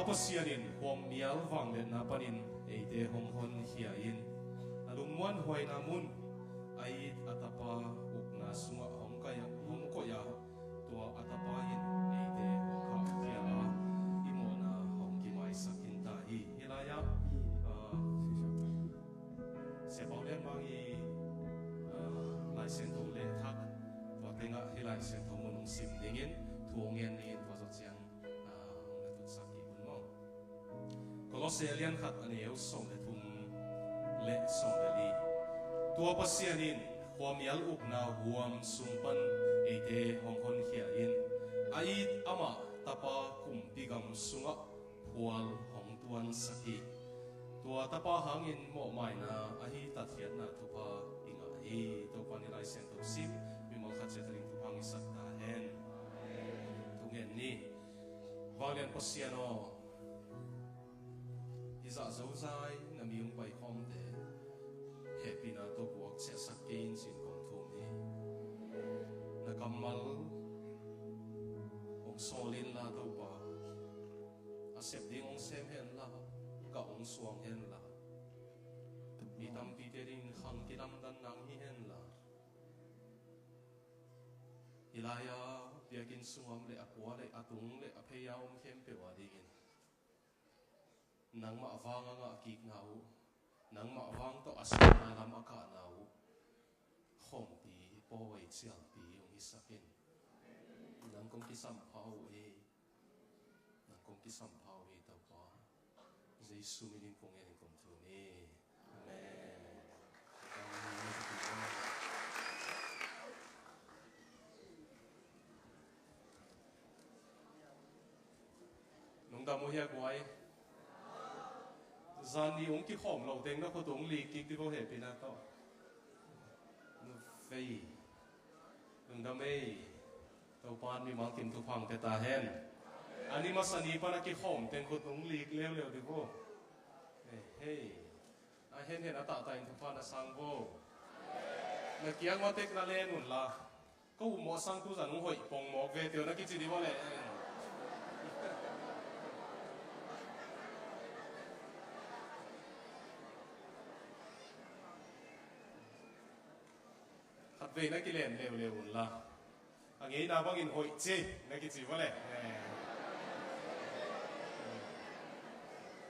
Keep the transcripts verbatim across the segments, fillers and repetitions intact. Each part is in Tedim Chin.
Pasian in khuamial vangliatna panin eite hong honkhia in, a lungmuanhuaina mun, a it a Tapa ukna sungah hong kaih, hong koih a, tua a Tapa in eite hong khahkhia a, i mawhna hong kimaisak khin ta hi. Hih lai-ah, ah, Sia Pau Lian Mang i, ah, Lai Siangtho leh thak, tua tengah hih Lai Siangtho mun hong sim dingin, thu hong ngen dingin, tua zawh ciang, ah, hong na tutsak kik un maw. Kolose lian khat, a neu sawm le thum leh sawm le li. Tua Pasian in khuamial ukna huam sung pan eite hong honkhia in, a it amah Tapa kumpi gam sungah phual hong tuansak hi. Tua Tapa hangin mawhmaina ahi tatkhiatna thupha i ngah hi. Topa in i Lai Siangtho sim, mimal khat ciat a ding thupha hong hisak ta hen. Thungen ni. Vanglian Pasian aw, hih zah zozai na mi hong paikhawmte hehpihna tawh buak ciahsak kei in ci-in kong thum hi. Na kammal hong sawl inla Topa, a sep ding hong sem henla, gah hong suang henla, mi tampite dingin khang kilamdan nang hi henla, hih lai-a biakinn sungah om leh a kua leh a tung leh a phei-a om khempeuh a dingin nangmah vang a ngahkikna uh, nangmah vang tawh a sihna lam a kahna uh, khawmpi, pawai cialpi hong hisak in. Nang kong kisampha uh hi. Nang kong kisampha uh hi, Topa. Jesu min in kong ngen in kong thum hi. Amen. Lungdam uh hia guai. Zan ni hong kikhawm lo teng na khut uh hong lik kik dih vo hehpihna tawh. Vei. Lungdam ei. Topa in mimal kim thupha hong pia ta hen. A ni masa ni pan a kikhawm teng khut uh hong lik leuleu dih vo. Hei, hei. A henhen a tahtah in thupha na sang vo. Na kiang matek na len unla, ko upmawh sang tu zan hong hoih pongmawk ve teh na kici dih vo leh. Khatvei na kilen leuleu unla, a ngeina bangin hoih ci na kici vo leh.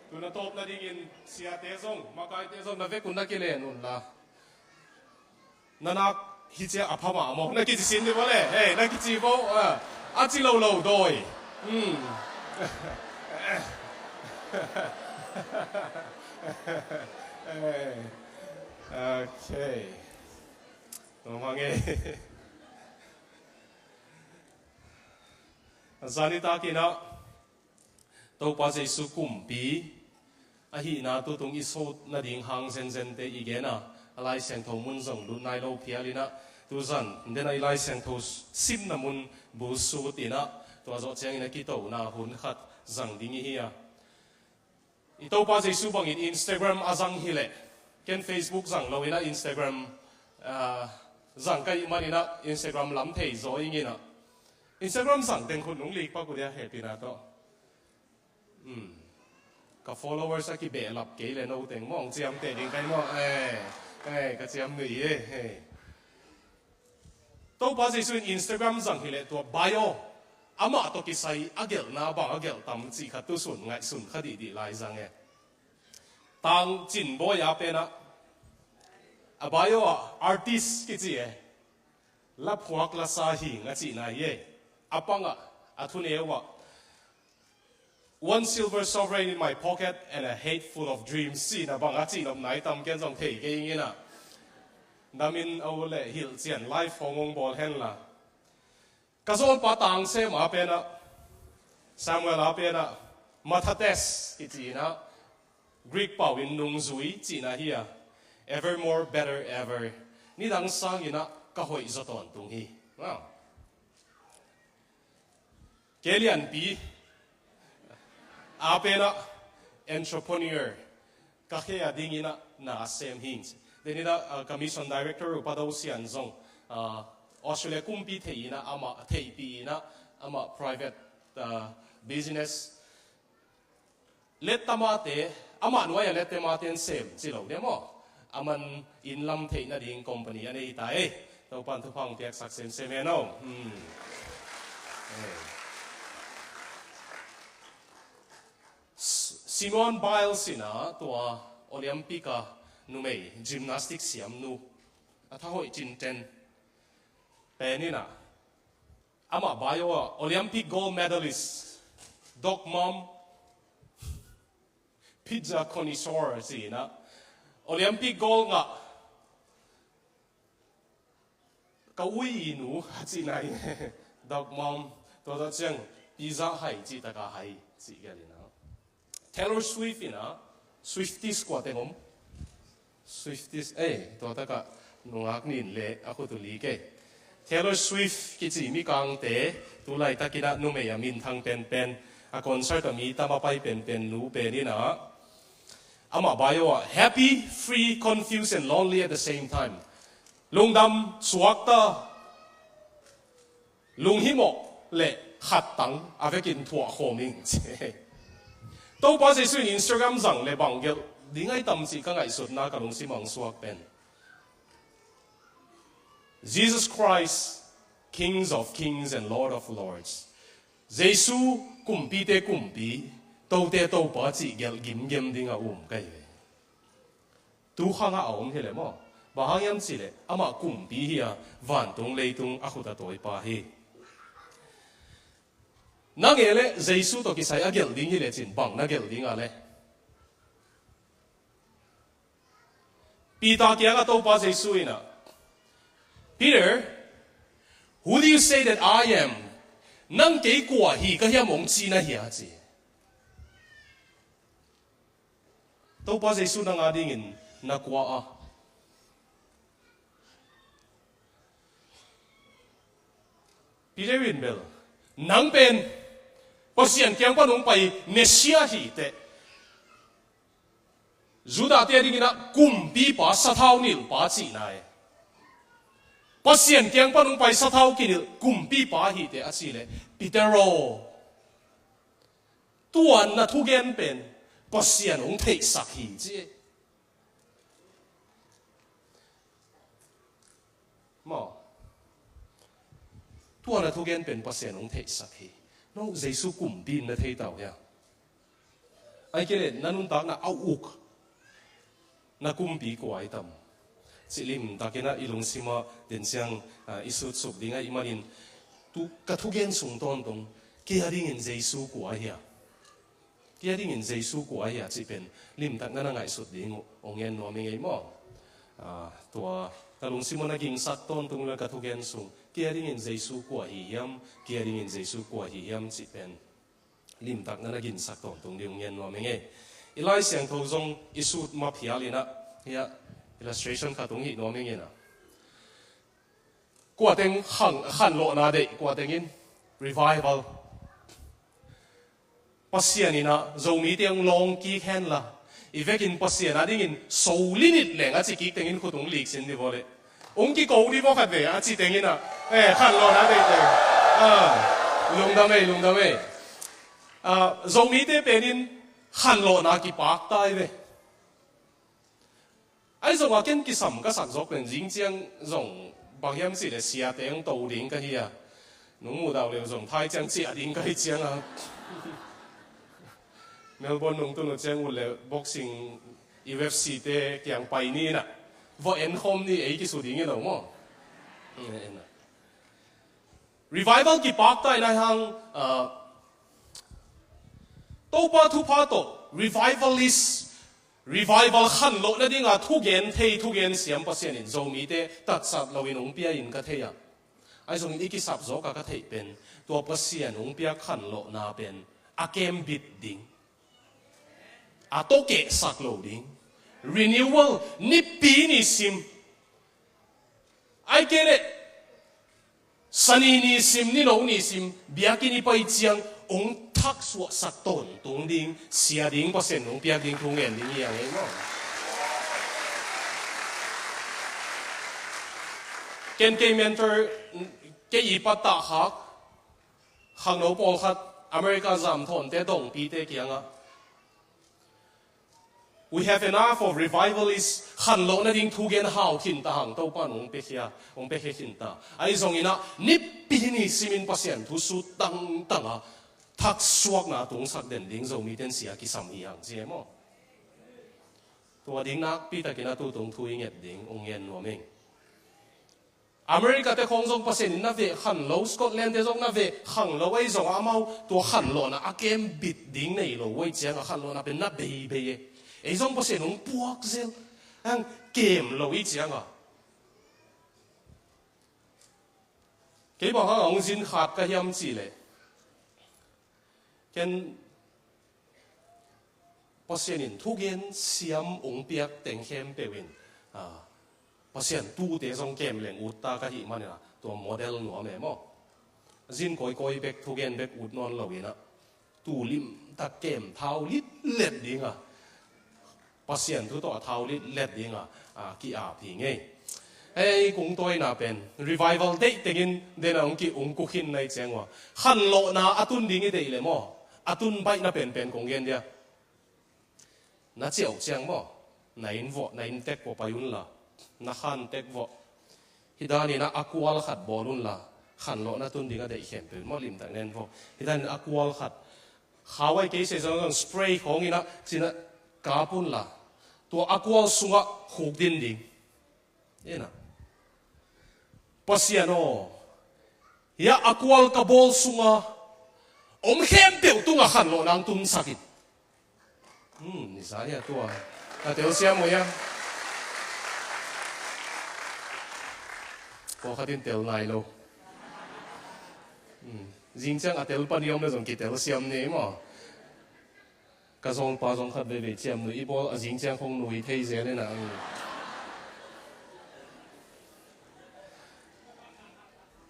Tu na tawp nadingin siate zong, makaite zong na vek un na kilen unla, na nak hi cia a pha mah maw na kici sin dih vo leh. Hei, na kici vo, a, a ci lo lo dawi. Hmm. Okay. Tua mah ngei. Zan nitak in ah Topa Jesu kumpi ahihna tutung i sawt nading hang zenzente i gen a, a Lai Siangtho mun zong lut nai lo phial in ah, tuzan den a i Lai Siangtho simna mun bul sut in ah, tua zawh ciangin a kitona hun khat zang ding i hi a. I Topa Jesu bangin Instagram a zang hileh, ken Facebook zang lo in ah Instagram, ah, zang ka hih manin ah Instagram lam thei zaw ing in ah. Instagram zang teng khut nong lik pak uh dia hehpihna tawh. Hmm. Ka followers a kibehlap kei le no teng mawng ciamteh ding kai maw. Eh, eh, ka ciam nuih eh, eh. Topa Jesu in Instagram zang hileh tua bio, amah tawh kisai a gelhna bang a gelh tam cih khat tusun ngaihsun kha dihdih lai zang e. Tang Cin Bawi a pen ah, a bio ah artist kici e. La phuak la sa hing a cihna hi e. A pang ah, a thuneu ah, "One silver sovereign in my pocket and a head full of dreams," cihna bang a cihnopna i tam ken zong thei kei ing in ah. Damin a uh leh hilhcian live hong hong bawl henla. Ka zawlpa Tang Sem a pen ah, Samuel a pen ah, Mathates kici in ah, Greek pau in nungzui cihna hi a, evermore better ever. Nidang sangin ah ka hoih zaw tawntung hi. Wow. Kei lianpi a pen ah entrepreneur, ka khe a dingin ah na sem hing. Then in ah, uh, ka mission director uh Pa Do Sian zong, uh, Australia kumpi thei in ah amah theihpih in ah amah private, uh, business Lettamate, amah nuai-a lettamate in sem ci lo dia maw? Aman inn lam theih nading company a nei ta ei. Topan thupha hong piaksak semsem hen aw. Hmm. Eh. S-, Simone Biles in ah tua Olympic a numei gymnastic siamnu a thahoih cinten pen in ah, amah bio ah Olympic gold medalist, dog mom, pizza connoisseur ci in ah, Olympic gold ngah ka ui i nu a cihna hi. Dog mom, tua tawh ciang pizza hai cih taka hai cih gel in ah. Taylor Swift in ah, Swifties kua teng om? Swifties, eh, tua takah nungak nin le a khut uh li kei. Taylor Swift kici mikangte, tu laitakin ah numei a minthang penpen, a concert a mi tam a pai penpen nu pen in ah, amah bio ah, "Happy, free, confused and lonely at the same time." Lungdam, suakta, lunghimawh le khattang a vekin thuah khawm ing ci. Topa Jesuh in Instagram zang le bang gelh ding ai tam cih ka ngaihsutna ka lungsim ah hong suak pen, "Jesus Christ, Kings of Kings and Lord of Lords." Jesuh, kumpite kumpi, tote topa cih gelh gimgem ding a um ka hi ve. Tu khang ah a om hi leh maw? Bang hang hiam cih leh amah kumpi hi a, vantung leitung a khut a tawipa hi. Na ngeh leh Jesuh tawh kisai a gelh ding hi lecin bang na gelh ding a leh? Peter kiangah Topa Jesuh in ah, "Peter, who do you say that I am?" Nang kei kua hi ka hiam hong ci na hia ci. Topa Jesuh nang a dingin na kua a? Peter in bel, "Nang pen Pasian kiang pan hong pai Messiah hi teh, Judah te a dingin ah kumpipa, sathau nilhpa cihna e. Pasian kiang pan hong pai sathau kinilh kumpipa hi teh," a cih leh, "Peter aw, tua na thugen pen Pasian hong theihsak hi," ci. Maw? Tua na thugen pen Pasian hong theihsak hi. No Jesuh kumpi in na thei ta uh hia? Ai kei leh na nuntakna a uk na kumpi kua hi tam? Cih limtakin ah i lungsim ah den ciang, ah, i sutsuk ding ahih manin, tu ka thugen sung tawntung, kei a dingin Jesuh kua hia? Kei a dingin Jesuh kua hia cih pen limtak na na ngaihsut ding uh hong ngen nuam ing ei maw? Ah, tua ka lungsim ah na gingsak tawntung le ka thugen sung, kei a dingin Jesuh kua hi hiam, kei a dingin Jesuh kua hi hiam cih pen limtak na na gingsak tawntung ding hong ngen nuam ing ei. I Lai Siangtho zong i sut maphial in ah, hiah illustration khat hong hih nuam ing in ah. Kua teng khan, khanlawhna deih, kua teng in revival. Pasian in ah Zomite hong lawng kik hen la, i vekin Pasian a dingin so linit leng a ci kik teng in khut hong lik sin ni vawleh. Hong kiko ni vaw khat ve a ci teng in ah, eh, khanlawhna deih teng. Ah, lungdam ei, lungdam ei. Ah, Zomite pen in khanlawhna kipak ta hi ve. Ahi zongah ken kisam ka sak zawk pen zing ciang zong bang hiam cih leh siate hong to ding ka hi a. Nong muh dau leh zong thai ciang ciah ding ka hi ciang a. Melbourne nong tun uh ciang ut leh boxing U F C te kiang pai ni in ah. Vawh en khawm ni ei kisu ding hi lo maw? Revival kipak ta in ahih hang, ah, Topa thupha tawh revivalist, revival khanlawh nadinga thugen thei, thugen siam Pasian in Zomite tatsat loin hong pia in ka thei a. Ahi zongin i kisap zawk a ka theih pen, tua Pasian hong piak khanlawhna pen a kembit ding, a tokehsak lo ding, renewal, nipi ni sim. Ai kei leh Sani ni sim, ni lo ni sim, biakinn i pai ciang hong thaksuahsak tawntung ding, sia ding, Pasian hong piak ding thu ngen ding hi a ngei maw? Ken kei mentor, kei i pattah khak khangno pawlkhat America zamthawnte dongpite kiangah We have enough of revivalists. Khanlawh nading thugen hau khinta hang Topa in hong piakhia, hong piakhia khinta. Ahi zongin ah nipi ni simin Pasian thu sut tangtang a thaksuakna tungsak den ding Zomite in sia kisam hi hang ci e maw? Tua ding nakpi takin a tutung thu i nget ding hong ngen nuam ing. America te khong zong Pasian in na veh khan lo, Scotland te zong na veh khan lo, ei zong amau tua khanlawhna a kem bit ding nei lo, ei ciang a khanlawhna pen na beibei e. Ei zong Pasian hong puak zel, ang kem lo i ciang a. Kei bang hang a hong zin khat ka hiam cih leh, ken Pasian in thugen siam hong piak teng khempeuh in, ah, Pasian tute zong kem leng ut ta ka hih manin ah, tua model nuam e maw? Zin kawikawi bek, thugen bek ut nawn lo in ah, tu limtak kem thau litlet ding a, Pasian thu tawh a thau litlet ding a, a, ki-ap hi ngei. Hei, kong tawina pen revival deih tengin den a hong ki, hong kukhin na hi ciang ua, khanlawhna a tun ding i deih leh maw, a tun baihna penpen kong gen dia. Na ciauh ciang maw, na inn vawh, na inn tek vawh pai unla, na khan tek vawh, hih danin ah a kual khat bawl unla, khanlawhna tun ding a deih khempeuh maw, limtak nen vawh, hih danin a kual khat, khawai kei se zong zong spray khawng in ah cin ah kap unla, tua a kual sungah khukdin ding. Ina, Pasian aw, hiah a kual ka bawl sunga om khempeuh tungah khanlawhna hong tunsak in. Hmm, ni sa hia tua. A telsiam uh hia? Pawlkhat in tel nai lo. Hmm, zing ciang a tel pan i om le zong kitelsiam ni maw? Ka zawngpa zong khat veivei ciamnuih i bawl a, zing ciang khong nui thei zel ina.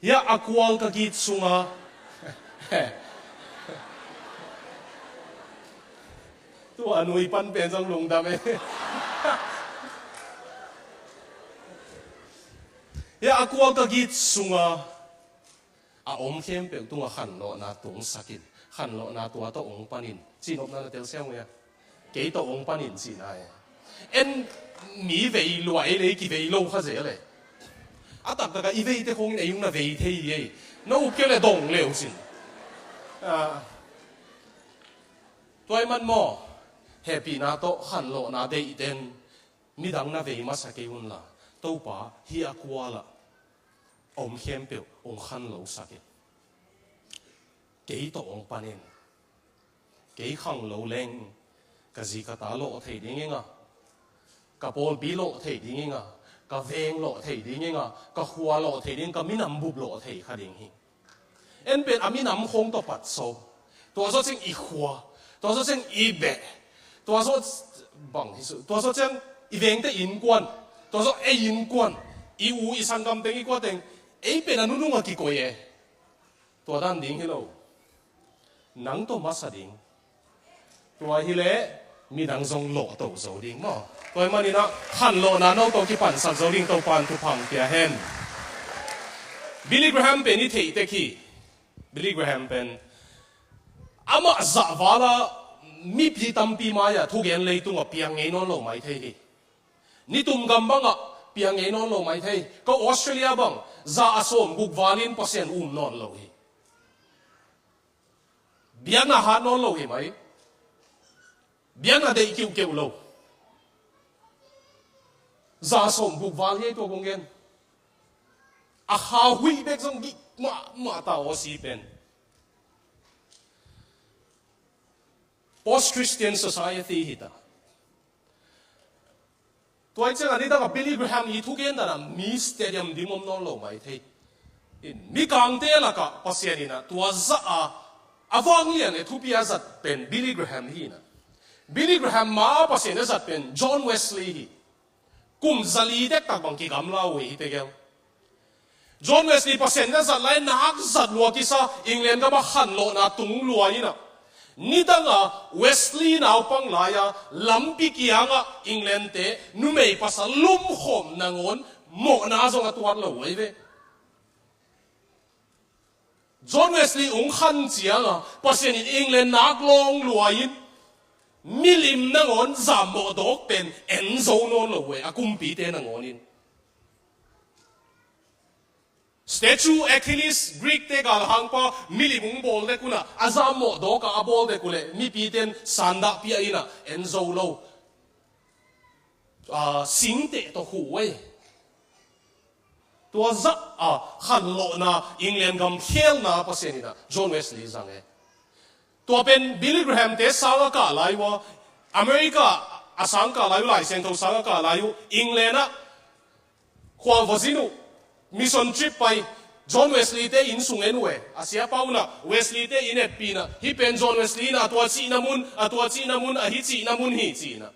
Hiah a kual ka git sunga. Tua a nui pan pen zong lungdam e. Hiah a kual ka git sunga a om khempeuh tungah khanlawhna tungsak in, khanlawhna tua tawh hong panin, ci nopna na telsiam uh hia? Kei tawh hong panin cihna e. En mi vei lua ei le kivei lo kha zel e. A taktakah i veite khong in ei hong na vei thei hi ei. Na up kei le dong leu cin. Ah, tua ahih man maw, hehpihna tawh khanlawhna deihten midang na vei masa kei unla, Topa, hih a kualah a om khempeuh hong khanlosak in. Kei tawh hong panin. Kei khanglo leng ka zi ka ta lawh thei ding ing a, ka pawlpi lawh thei ding ing a, ka veng lawh thei ding ing a, ka khua lawh thei ding, ka minam bup lawh thei kha ding hi. En pen a minam khong tawh pat so. Tua zawh ciang i khua, tua zawh ciang i beh, tua zawh bang hi su, tua zawh ciang i vengte innkuan, tua zawh ei innkuan, i u i sanggam teng i kua teng, ei pen a nunung a kikoi e. Tua dan ding hi lo. Nang tawh masa ding. Tua hileh midang zong lawhto zo ding maw? Tua ahih manin ah khanlawhna no tawh kipansak zo ding Topa in thupha hong pia hen. Billy Graham pen i theih tek hi. Billy Graham pen amah zahvala mipi tampi mai-ah thugen leitungah piang ngei nawn lo mai thei hi. Nitum gam bangah piang ngei nawn lo mai thei. Ka Australia bang za a sawm guk valin Pasian um nawn lo hi. Biakna hat nawn lo hi mai. Biakna deih kiuhkeuh lo. Za sawm guk val hi ei tua kong gen. A kha huih bek zong gik mahmah ta aw si pen. Post-Christian society hi ta. Tua hi ciangin nidang a Billy Graham i thugen dan a mi stadium dim om nawn lo mai thei. In, mikangte lakah Pasian in ah tua zah a, a vanglian le thupi a zat pen Billy Graham hi in ah. Billy Graham ma a Pasian a zat pen John Wesley hi. Kum zali dektak bang kigamla uh hi tegel. John Wesley Pasian in a zat lai nak zat lua kisa, England gam a khanlawhna tung lua in ah. Nidang a Wesley naupang lai a lampi kiangah England te numei pasal lumkhawm nangawn mawhna zong a tuat lo uh ahi ve. John Wesley hong khan ciang a Pasian in England nak lawng lua in Milim nangawn zammawh dawk pen en zo nawn lo uh e, a kumpite nangawn in. Statue Achilles, Greek te galhangpa milim hong bawl dek un ah, a zammawh dawk a a bawl dek uh leh mipite in sandah pia in ah en zo lo. Ah, singteh tawh khuh uh e. Tua zah a khanlawhna, England gam khelna Pasian in ah John Wesley zang e. Tua pen Billy Graham te sang a kah lai uh a, America a sang kah lai uh, Lai Siangtho sang a kah lai uh, England ah khuang va zin uh, mission trip pai, John Wesley te inn sung en uh e. A siapa un ah Wesley te inn etpih in ah, hih pen John Wesley in ah a tua cihna mun, a tua cihna mun, a hih cihna mun hi ci-in ah.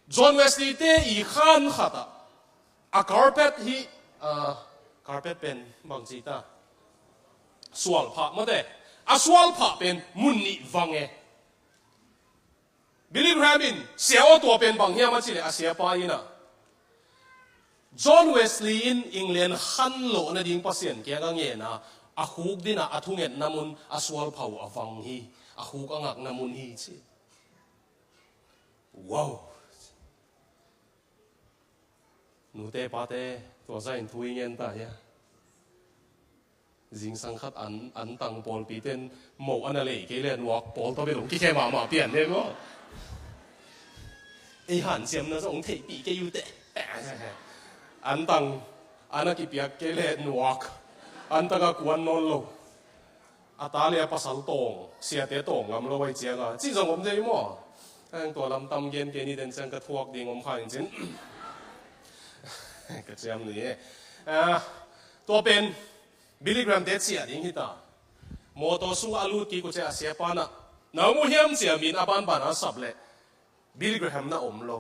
John Wesley te i khan khat ah a carpet hi, ah, carpet pen bangci ta, sualphah mate, a sualphah pen mun nih vang e. Billy Graham in, "Sia aw, tua pen bang hiam?" a cih leh a siapa in ah, "John Wesley in England khanlawh nading Pasian kiang a ngen a, a khuk ding a a thungetna mun a sualphah uh a vang hi, a khuk a ngakna mun hi," ci. Wow! Nute pate, tua zah in thu i ngen ta hia? Zingsang khat an, an tang pawlpi ten moh a na lei kei leh nuak pawl tawh bel hong kikhe mahmah pian hen maw? Ei hanciamna zong hong theihpih kei uh teh. An tang a na kipiak kei leh nuak, an tang a kuan nawn lo. A ta le a pasal tawng, siate tawng ngam lo ahih ciangin, cih zong om thei maw? Hang tua lam tam gen kei ni, den ciang ka thuak ding om kha in cin. Ka ciam ni e. Ah, tua pen Billy Graham te ciah ding hi ta. Mawtaw sungah a lut kik uh ciang a siapa in ah, "Na mu hiam?" ci-a min a banban a sap leh Billy Graham na om lo.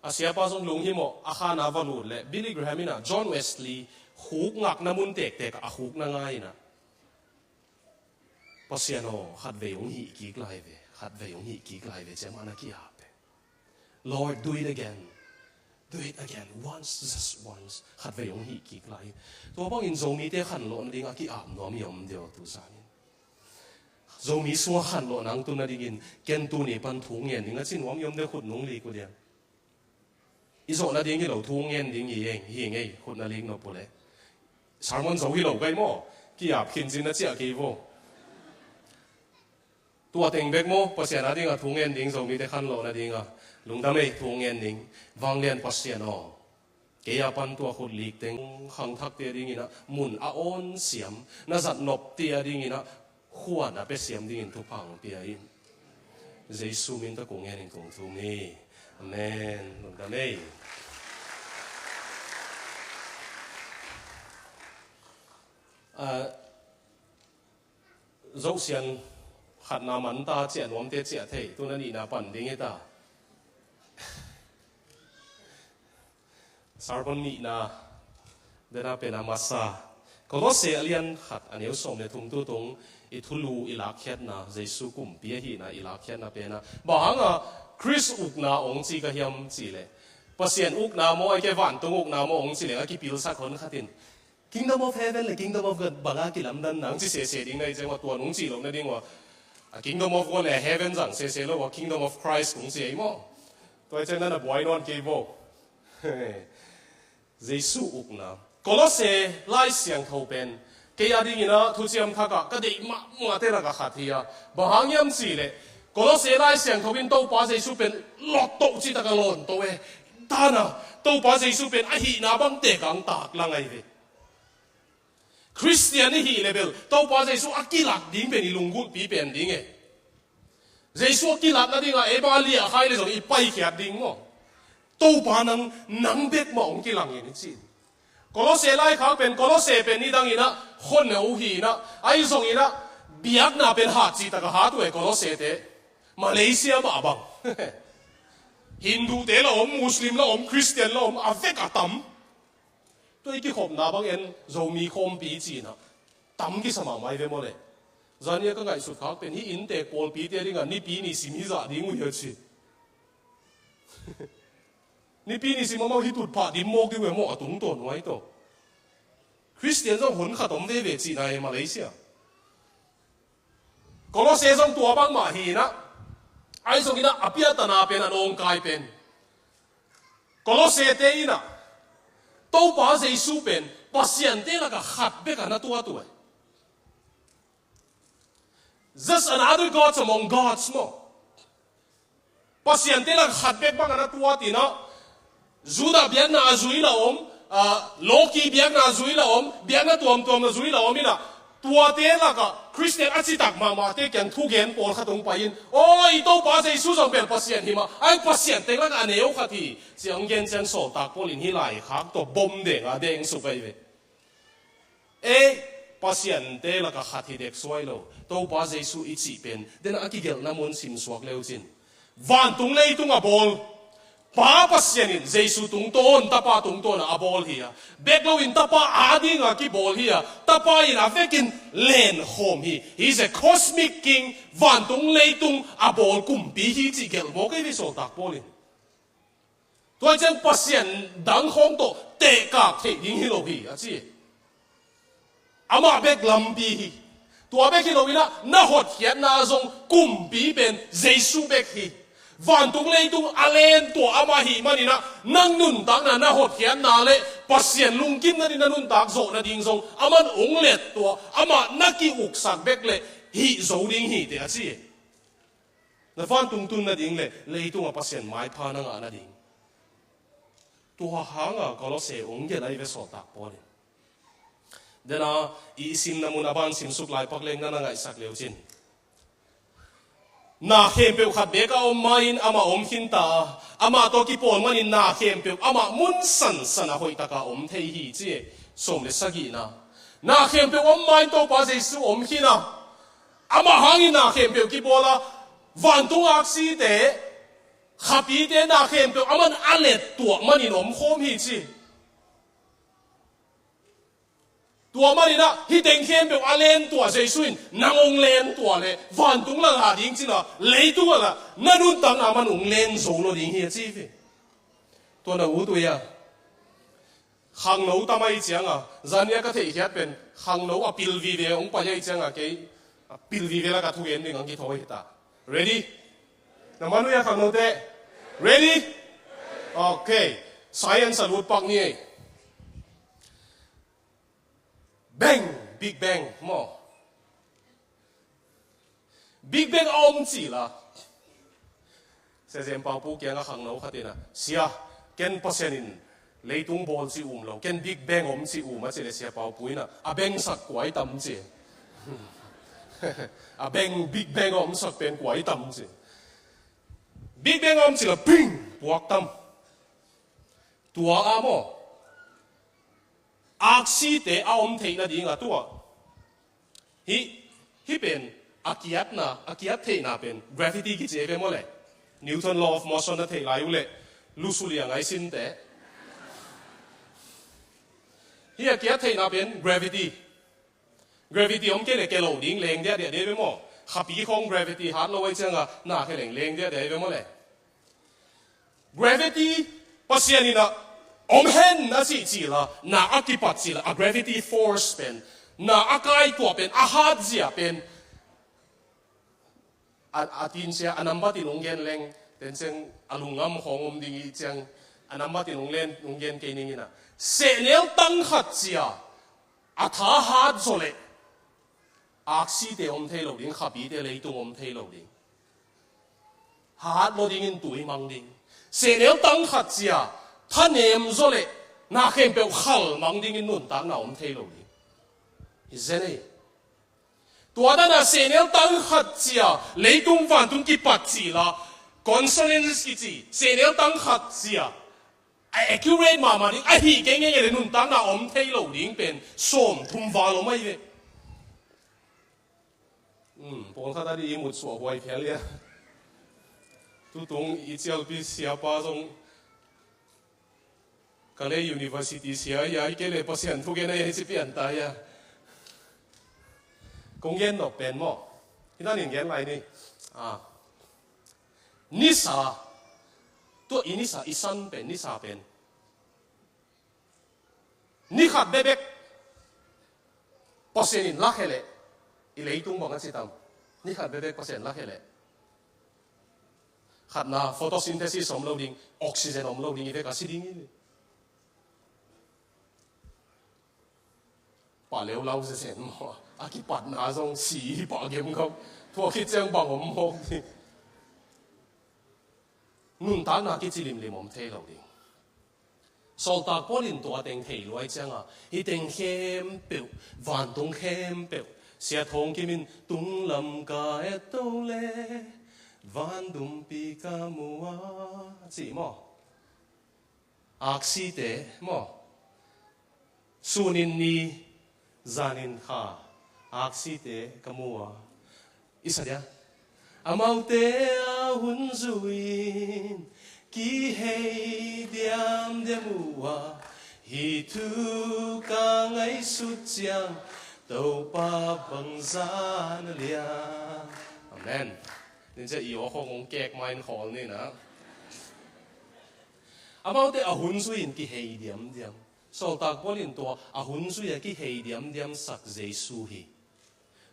A siapa zong lunghimawh a khan a va lut leh Billy Graham in ah John Wesley khuk ngakna mun tektek ah a khuk na ngai in ah, "Pasian aw, khatvei hong hih kik lai ve, khatvei hong hih kik lai ve," ci-a amah na ki-ap e. "Lord, do it again. Do it again. Once, just once." Khatvei hong hih kik lai. Tua bangin Zomite khanlawh nading a ki-ap nuam i om diam tu zan in? Zomi sungah khanlawhna hong tun nadingin ken tuni pan thu ngen ding a ci nuam i om diam, khut nong lik uh diam? I zawh nading hi lo, thu ngen ding hi eng, hi eng ei, khut na lik nop uh leh. Sermon zo hi lo kei maw? Ki-ap khin cin na ciah kei vo. Tua teng bek maw, Pasian a dingin thu ngen ding, Zomite khanlawh nadingin? Lungdam ei, thu ngen ding. Vanglian Pasian aw, kei a pan tua khut lik teng khangthakte a dingin ah mun a awn siam, na zat nopte a dingin ah khua na pia siam dingin thupha hong pia in. Jesu min tawh kong ngen in kong thum hi. Amen. Lungdam ei. Ah, Zohsian khatna man ta, ciah nuamte ciah thei, tu-in a nihna pan ding hi ta. Sermon nihna, dena pen a masa. Kolose a lian khat a neu sawm le thum tu tung i thulu i lakkhiatna, Jesu kumpi ahihna i lakkhiatna pen a. Bang hanga Khrist ukna hong ci ka hiam cih leh, Pasian ukna maw, ahih kei leh vantung ukna maw hong cih leh, a kipilsak hon khat in Kingdom of Heaven le Kingdom of God bang a kilamdanna hong ci sese ding na hih ciang ua, tua nong cih loh nading ua, a Kingdom of God le Heaven zang sese lo ua, Kingdom of Christ kong ci ei maw? Tua hih ciang na na buai nawn kei vo. Jesu ukna. Kolose Lai Siangtho pen kei a dingin ah Thuciam Thak ah ka deih mahmahte lakah khat hi a. Bang hang hiam cih leh, Kolose Lai Siangtho in Topa Jesu pen lawt to cih tak a lawn to e. Tana Topa Jesu pen a hihna bang tek a hong taklang ahi ve. Khristian i hih leh bel Topa Jesu a kilak ding pen i lunggulhpi pen ding e. Jesu a kilat nadingin ei bang a liahkhia leh zong i paikhiat ding maw? Topa nang, nang bek mah hong kilang in i ci. Kolose laikhak pen, Kolose pen nidangin ah khuano hi in ah, ahi zongin ah biakna pen hat cih tak a hat uh e Kolosete. Malaysia mah bang. Hindu te la om, Muslim la om, Khristian la om, a vek a tam. Tua i kikhopna bang en, Zomi khawmpi ci-in ah tam kisa mahmah hi ve maw leh. Zan hi a ka ngaihsut khak pen hih inntek pawlpite a dingin Nipi ni sim hi zah ding uh hi a ci. Nipi ni sim amau hi tutphah dim mawk ding uh hi maw, a tungtawn uh ahi tawh. Khristian zong hon khat om veve cihna hi Malaysia. Kolose zong tua bangmah hi inah, ahi zongin ah a piatana pen, a nawngkai pen, Kolosete inah Topa Jesu pen pasiante lakah khat bek a na tuat uh e. Just another gods among gods maw. Pasiante lakah khat bek bang a na tuat inah, Judah biakna a zui la om, ah, lawki biakna a zui la om, biakna tuamtuam a zui la om inah, tuate lakah Khristian a citak mahmahte kiang thugen pawlkhat hong pai in, "Aw, i Topa Jesu zong bel Pasian hi mah, ahi Pasian teng lakah a neu khat hi," ci-a hong gen ciang Sawltak Paul in hih laikhak tawh bom deng a deng suk ahi ve. Ei, pasiante lakah khat hi dek suai lo. Topa Jesu i cih pen, den a kigelhna mun simsuak leucin, vantung leitung a bawl Pa Pasian in Jesu tungtawn, Tapa tungtawn a bawl hi a, bek loin Tapa adinga kibawl hi a, Tapa in a vekin lenkhawm hi. He's a cosmic king, vantung leitung a bawl kumpi hi cih gelh mawk ei ve Sawltak Paul in. Tua ciang pasian dang khawng tawh tehkak theih ding hi lo hi, a ci. Amah bek lampi hi. Tua bek hi lo inah, na hotkhiatna zong kumpi pen Jesu bek hi. Vantung leitung a lentuah amah hi maninah, nang nuntakna na hotkhiatna le Pasian lungkimna ding na nuntak zawh nading zong aman hong lettuah, amah na ki-uksak bek le hih zo ding hi teh, a ci. Na vantung tun nading le leitungah Pasian maipha na ngah nading. Tua hanga Kolose hong gelh ahi ve Sawltak Paul in. Dena i simna mun a ban simsuk laipak leng na na ngaihsak leucin, na khempeuh khat beek a om ma-in amah om khinta a, amah tawh kipawl manin na khempeuh amah mun sansan a hoihtaka om thei hi, ci e. Sawm le sagihna, na khempeuh om ma-in Topa Jesu om khin a, amah hangin na khempeuh kibawl a, vantung aksite, khapite, na khempeuh aman a lettuah manin omkhawm hi, ci. Tua maninah hih teng khempeuh a lentuah Jesu in nang hong lentuah le vantung langa ding cina leitung langa na nuntakna man hong len zo lo ding hi, a ci hi. Tua na ut uh hia? Khangno tam ahi cianga, zania ka theihkhiat pen khangno a pil vive hong pai ahi cianga, kei a pil vive laka thugen ding ang kithawi hita. Ready? Na man uh hia khangnote? Ready? Okay. Science a lut pak ni ei. Bang! Big Bang maw? Big Bang a om cila, Sia Zen Pau Pu kianga khangno khat inah, Sia, ken Pasian in leitung bawl ci um lo, ken Big Bang om ci um, a ci le Sia Pau Pu inah, a bengsak kuai tam ci. A beng, Big Bang a omsak pen kuai tam ci. Big Bang a om cila bing! Puak tam. Tua a maw? Aksite a om theihna dinga tua. Hih, hih pen a kiatna, a kiat theihna pen gravity kici ei ve maw le. Newton law of motion na theih lai uh le, lusu liang ai sinte. Hih a kiat theihna pen gravity. Gravity om kei le ke lo ding, leng diahdiah dei ve maw. Khapi khawng gravity hat lo ai cianga na khe leng, leng diahdiah ve maw le. Gravity, Pasian inah om hen a cih cila, na a kipat cila, a gravity force pen, na a kaituah pen, a hatzia pen, a, a tinsia, a nambat in hong gen leng, tenceng a lungngam khawng om ding i ciang, a nambat in hong len, hong gen kei ning inah. Sehnel tang khat cia a tha hat zaw leh, aksite om thei lo ding, khapite leitung om thei lo ding. Hat lo dingin tui mang ding. Sehnel tang khat cia thanem zaw leh na khempeuh khal mang dingin nuntakna om thei lo ding. Hi zen ei. Tua dana sehnel tang khat cia leitung vantung kipat cila, consonance kici, sehnel tang khat cia a accurate mahmah ding, ahi kei ngei le nuntakna om thei lo ding pen sawm thum val om ahi ve. Hmm, pawlkhat a dih i mutsuah huai phial ia. Tutung i cialpi siapa zong, ka le university sia ia, i kei le Pasian thugen a ia, i ci pian ta ia. Kong gen nop pen maw? Hita nin gen lai ni. Ah. Nisa. Tua i nisa, i san pen, nisa pen. Ni khat bekbek Pasian in lakhia leh i leitung bang a ci tam? Ni khat bekbek Pasian lakhia leh, khatna, photosynthesis om lo ding, oxygen om lo ding, i vek a si ding hi. Pah leulau zezen maw, a kipatna zong si hi pah gemgam. Tua khit ciang bang om mawk ding. Nuntakna kici limlim om thei lo ding. Sawltak Paul in tua teng thei luai cianga, hih teng khempeuh, vantung khempeuh, Sia Thawng Kim in tunglam ka et to le, van dumpi ka mu a, ci maw? Aksite maw? Sunin ni, zanin kha, aksite ka mu a, i sa dia. Amaute a hun zui-in kihei diamdiam uh a, hih thu ka ngaihsut ciang Topa bangzah na lian. Amen. Nin cia i aw khawng hong kek ma in khawl ni na. Amaute a hun zui-in kihei diamdiam. Sawltak Paul in tua a hun zui a kihei diamdiam sak Jesu hi.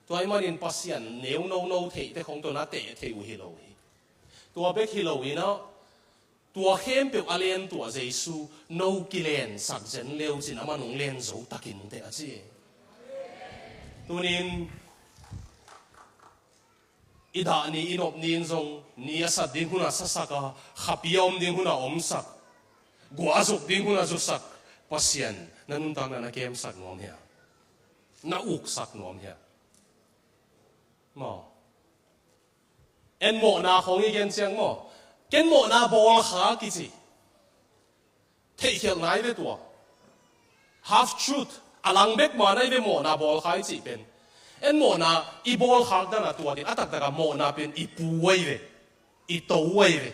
Tua ahih manin Pasian neu nono theihte khong tawh na teh thei uh hi lo hi. Tua bek hi lo in ah, tua khempeuh a len tua Jesu no kilensak zen leu cin amah nong len zo takin teh a ci. Tunin i dah ni, i nop ni in zong ni a sat ding hun a sasak a, khapi a om ding hun a omsak, guah a zuk ding hun a zuksak Pasian na nuntakna na kemsak nuam hia? Na uksak nuam hia? Maw? En mawhna khawng i gen ciang maw? Ken mawhna bawlkha kici. Theihkhelh nai ve tua. Half truth. A lang bek ma nai ve mawhna bawlkha i cih pen. En mawhna i bawlkhak dan a tua din a taktak a mawhna pen i pu ai ve. I to ai ve.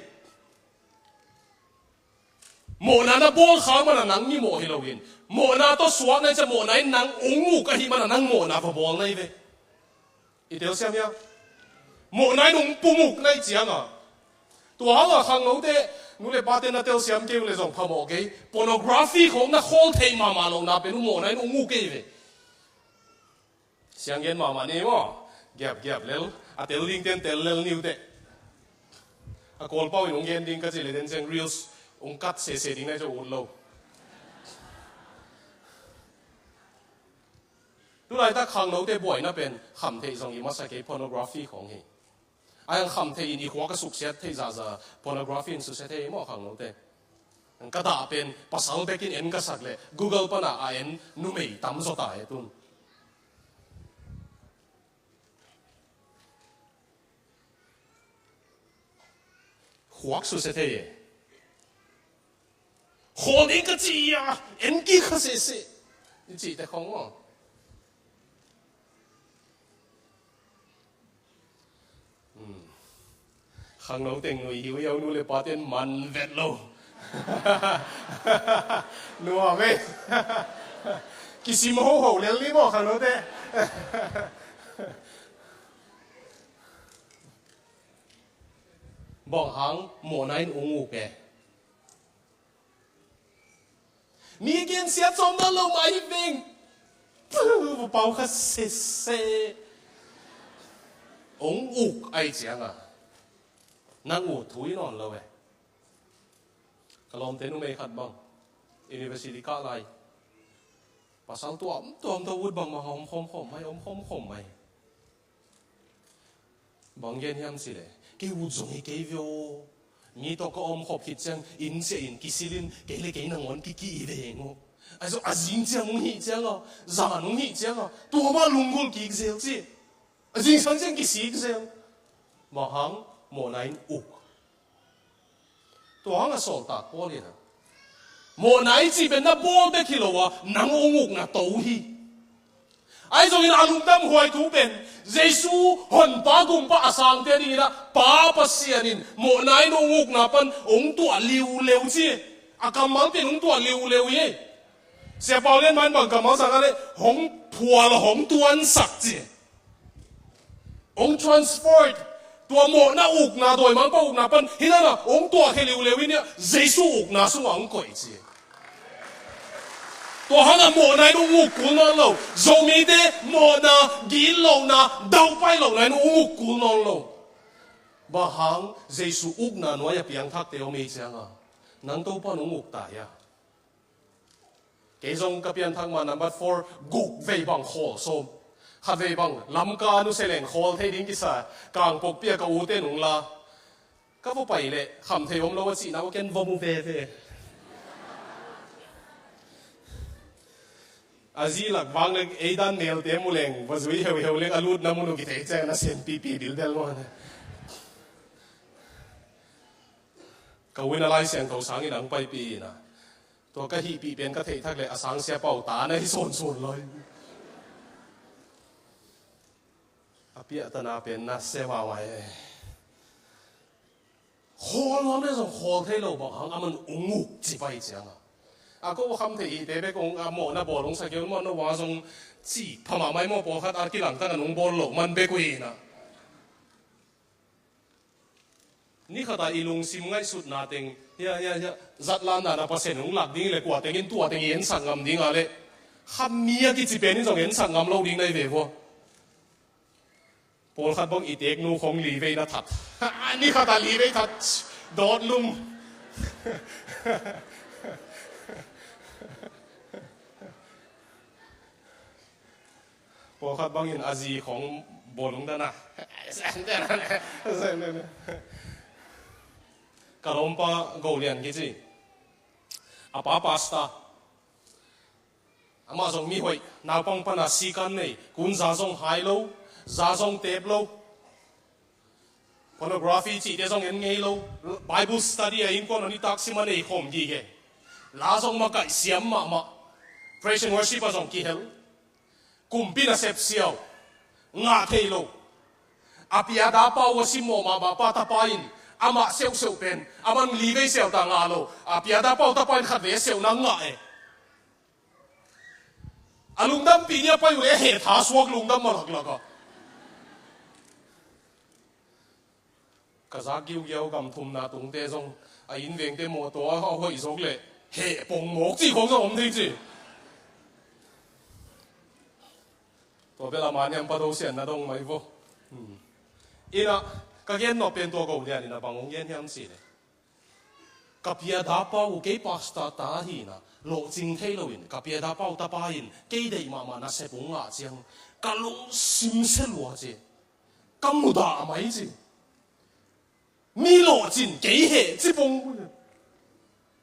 Mawhna na bawlkhak mana nang i mawh hi loin. Mawhna tawh suak nai cia mawhna in nang ong uk ahi mana nang mawhna va bawl nai ve. I telsiam hia? Mawhna in ong pum uk nai cianga. Tua hanga khangnote, nu le pate na telsiam kei uh le zong phamawh kei. Pornography khawng na khawl theih mahmah lohna pen uh mawhna in ong uk kei ve. Siang gen mahmah ni maw? Giap, giap lel. A tel ding ten tel lel ni uh teh. A Kawlpau in ong gen ding ka cih le den ciang reels ong kat sese ding nai cia ut lo. Tulaitak khangnote buaina pen khamtheih zong i masa kei pornography khawng hi. A hang khamtheih in i khua ka suksiat theih zahzah pornography in susia thei maw khangnote. Ka dah pen pasal bekin en ka sak leh Google pana a en numei tam zaw ta e tun. Khuak susia thei e. Khawl ding ka ci a, en kik kha sehseh. I cihte khawng maw? Hmm. Khangno teng nui hi uh, nu le pa ten man vet lo. Nuam e. Kisim hoho lel ni maw khangnote. Bang hang mawhna in ong uk e. Mi gensiat sawm na lo mah hi veng. Pau kha sese. Ong uk ai cianga. Nang ut thu i nawn lo e. Ka lawmte numei khat bang. University kah lai. Pasal tuamtuam tawh ut bangmah a om khawmkhawm mai, om khawmkhawm mai. Bang gen hiam cih leh, kei ut zong hi kei ve aw. Mi tawh ka om khop khit ciang, inn ciah in kisil in, kei le kei nangawn kiki hi ve heng aw. Ahi zong a zing ciang hong hih ciang a, zan hong hih ciang a, tua mah lunggulh kik zel ci. A zingsang ciang kisik zel. Bang hang, mawhna in uk. Tua hang a sawltak Paul in a, mawhna i cih pen na bawl bek hi lo a, nang ong ukna to hi. Ahi zongin a lungdam huai thu pen, Jesu honpa gumpa a sangte dingin a, Pa Pasian in mawhna in ong ukna pan ong tuah liuleu ci. A kammal pen ong tuah liuleu hi. Sia Paulian man bang kammal sang a leh, hong phual hong tuansak ci. Hong transferred. Tua mawhna ukna, dawimangpa ukna pan, hi nana, hong tuahkhia liuleu in a, Jesu ukna sungah hong koih ci. Tua hangah mawhna in hong uk kul nawn lo. Zomite mawhna, gitlohna, daupai lohna in hong uk kul nawn lo. Bang hang? Jesu ukna nuai-ah piangthakte om i hih ciangah, nang Topa in hong uk ta hia? Kei zong ka pianthak ma number four, guk vei bang khawl sawm. Khat vei bang Lamka nusia leng khawl thei ding kisa, Kangpokpi ah ka ute in hong la. Ka va pai leh khamthei om lo a cihna uh ken va mu veve. A zi lak vang leng ei dan nelte mu leng va zui heuheu leng a lutna mun uh kithei ciang na senpipi bilbel maw. Ka u in a Lai Siangtho sangin ang paipih in a, tua ka hihpih pen ka theih thak leh a sangsia pau ta na hi sawnsawn lai. A piahtana pen na sia mahmah e. Khawl nuam le zong khawl thei lo bang hang, aman ung uk ci pai cianga, a ko kham thei ihte bek ung a mawhna bawl ung sa kei un maw, no wa zong ci pha mahmah i maw, pawlkhat a kilangtang a nung bawl lo man bek uh hi na. Ni khat a i lungsim ngaihsutna teng hia hia hia zatlan dan a Pasian hong lak ding le kua teng in tua teng i ensak ngam ding a le, kha mi a kici pen in zong ensak ngam lo ding na i ve vua. Pawlkhat bang i teknu khong li vei na that. Ni khat a li vei that. Dawt lum. Pawlkhat bangin a zi khong bawlung dana. Ka lawmpa Go Lian kici. A pa pasta. Amah zong mihoih, naupang pana sikan nei, kun za zong hai lo, za zong tep lo. Pornography cihte zong en ngei lo. Bible study a innkuan a nitak sim a nei khawm gige. La zong makaih siam mahmah. Praise and worship a zong kihel. Kumpi nasep siau. Ngah thei lo. A piada pau a simmawh mahmah pa tapa in amah seuhseuh pen aman li vei siau ta ngah lo. A piada pau tapa in khat vei a seuhna ngah e. A lungdampih ni a pai uh le a heh tha suak lungdam mah laklak a. Ka zak giugiau gam thumna tungte zong a inn vengte mawtaw a hoih zawk leh heh pong mawk cih khong zong om thei ci. Tua bel a maniam pa do sianna dong mai vo. Ina ka gen nawh pen tua Go Lian ina bang hong gen hiam cih leh, ka piada pau uh kei pasta ta hi na, lawhcing thei loin ka piada pau tapa in kei deih mahmah nasep hong ngah ciang ka lungsim sia lua ci. Ka mudah a mai ci. Mi lawhcin kei heh ci pong.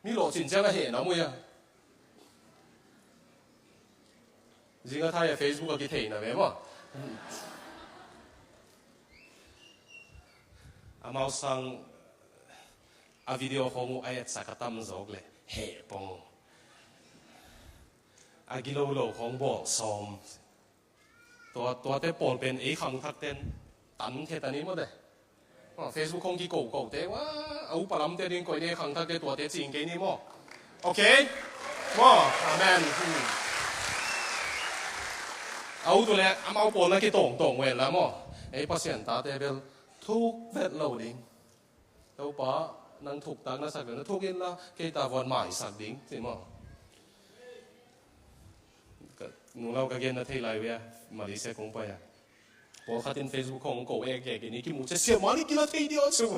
Mi lawhcin ciang a heh na mui a. Zing a thai a Facebook a kithei na ve maw. Amau sang a video khong uh a etsak a tam zawk le heh pong. A gilo lo khong bawl sawm. Tua, tuate pawl pen ei khangthakten tan khe ta ni maw te. Aw, Facebook khong kikokokte, wa, a upa lamte ding koih ne khangthakte tuate cing kei ni maw. Okay? Maw, amen. Hmm. A u tu le amau pawl na kitawngtawng wen la maw. Ei Pasian tate bel thuk vet lo ding. Topa, nang thuktak na sak ve na thuk inla kei ta vuan maisak ding ci maw. Nunglau ka gen na thei lai ve a, Malaysia kong pai a. Pawlkhat in Facebook khong ko ek ek in i kimu cia siamah ni kila thei dia cu.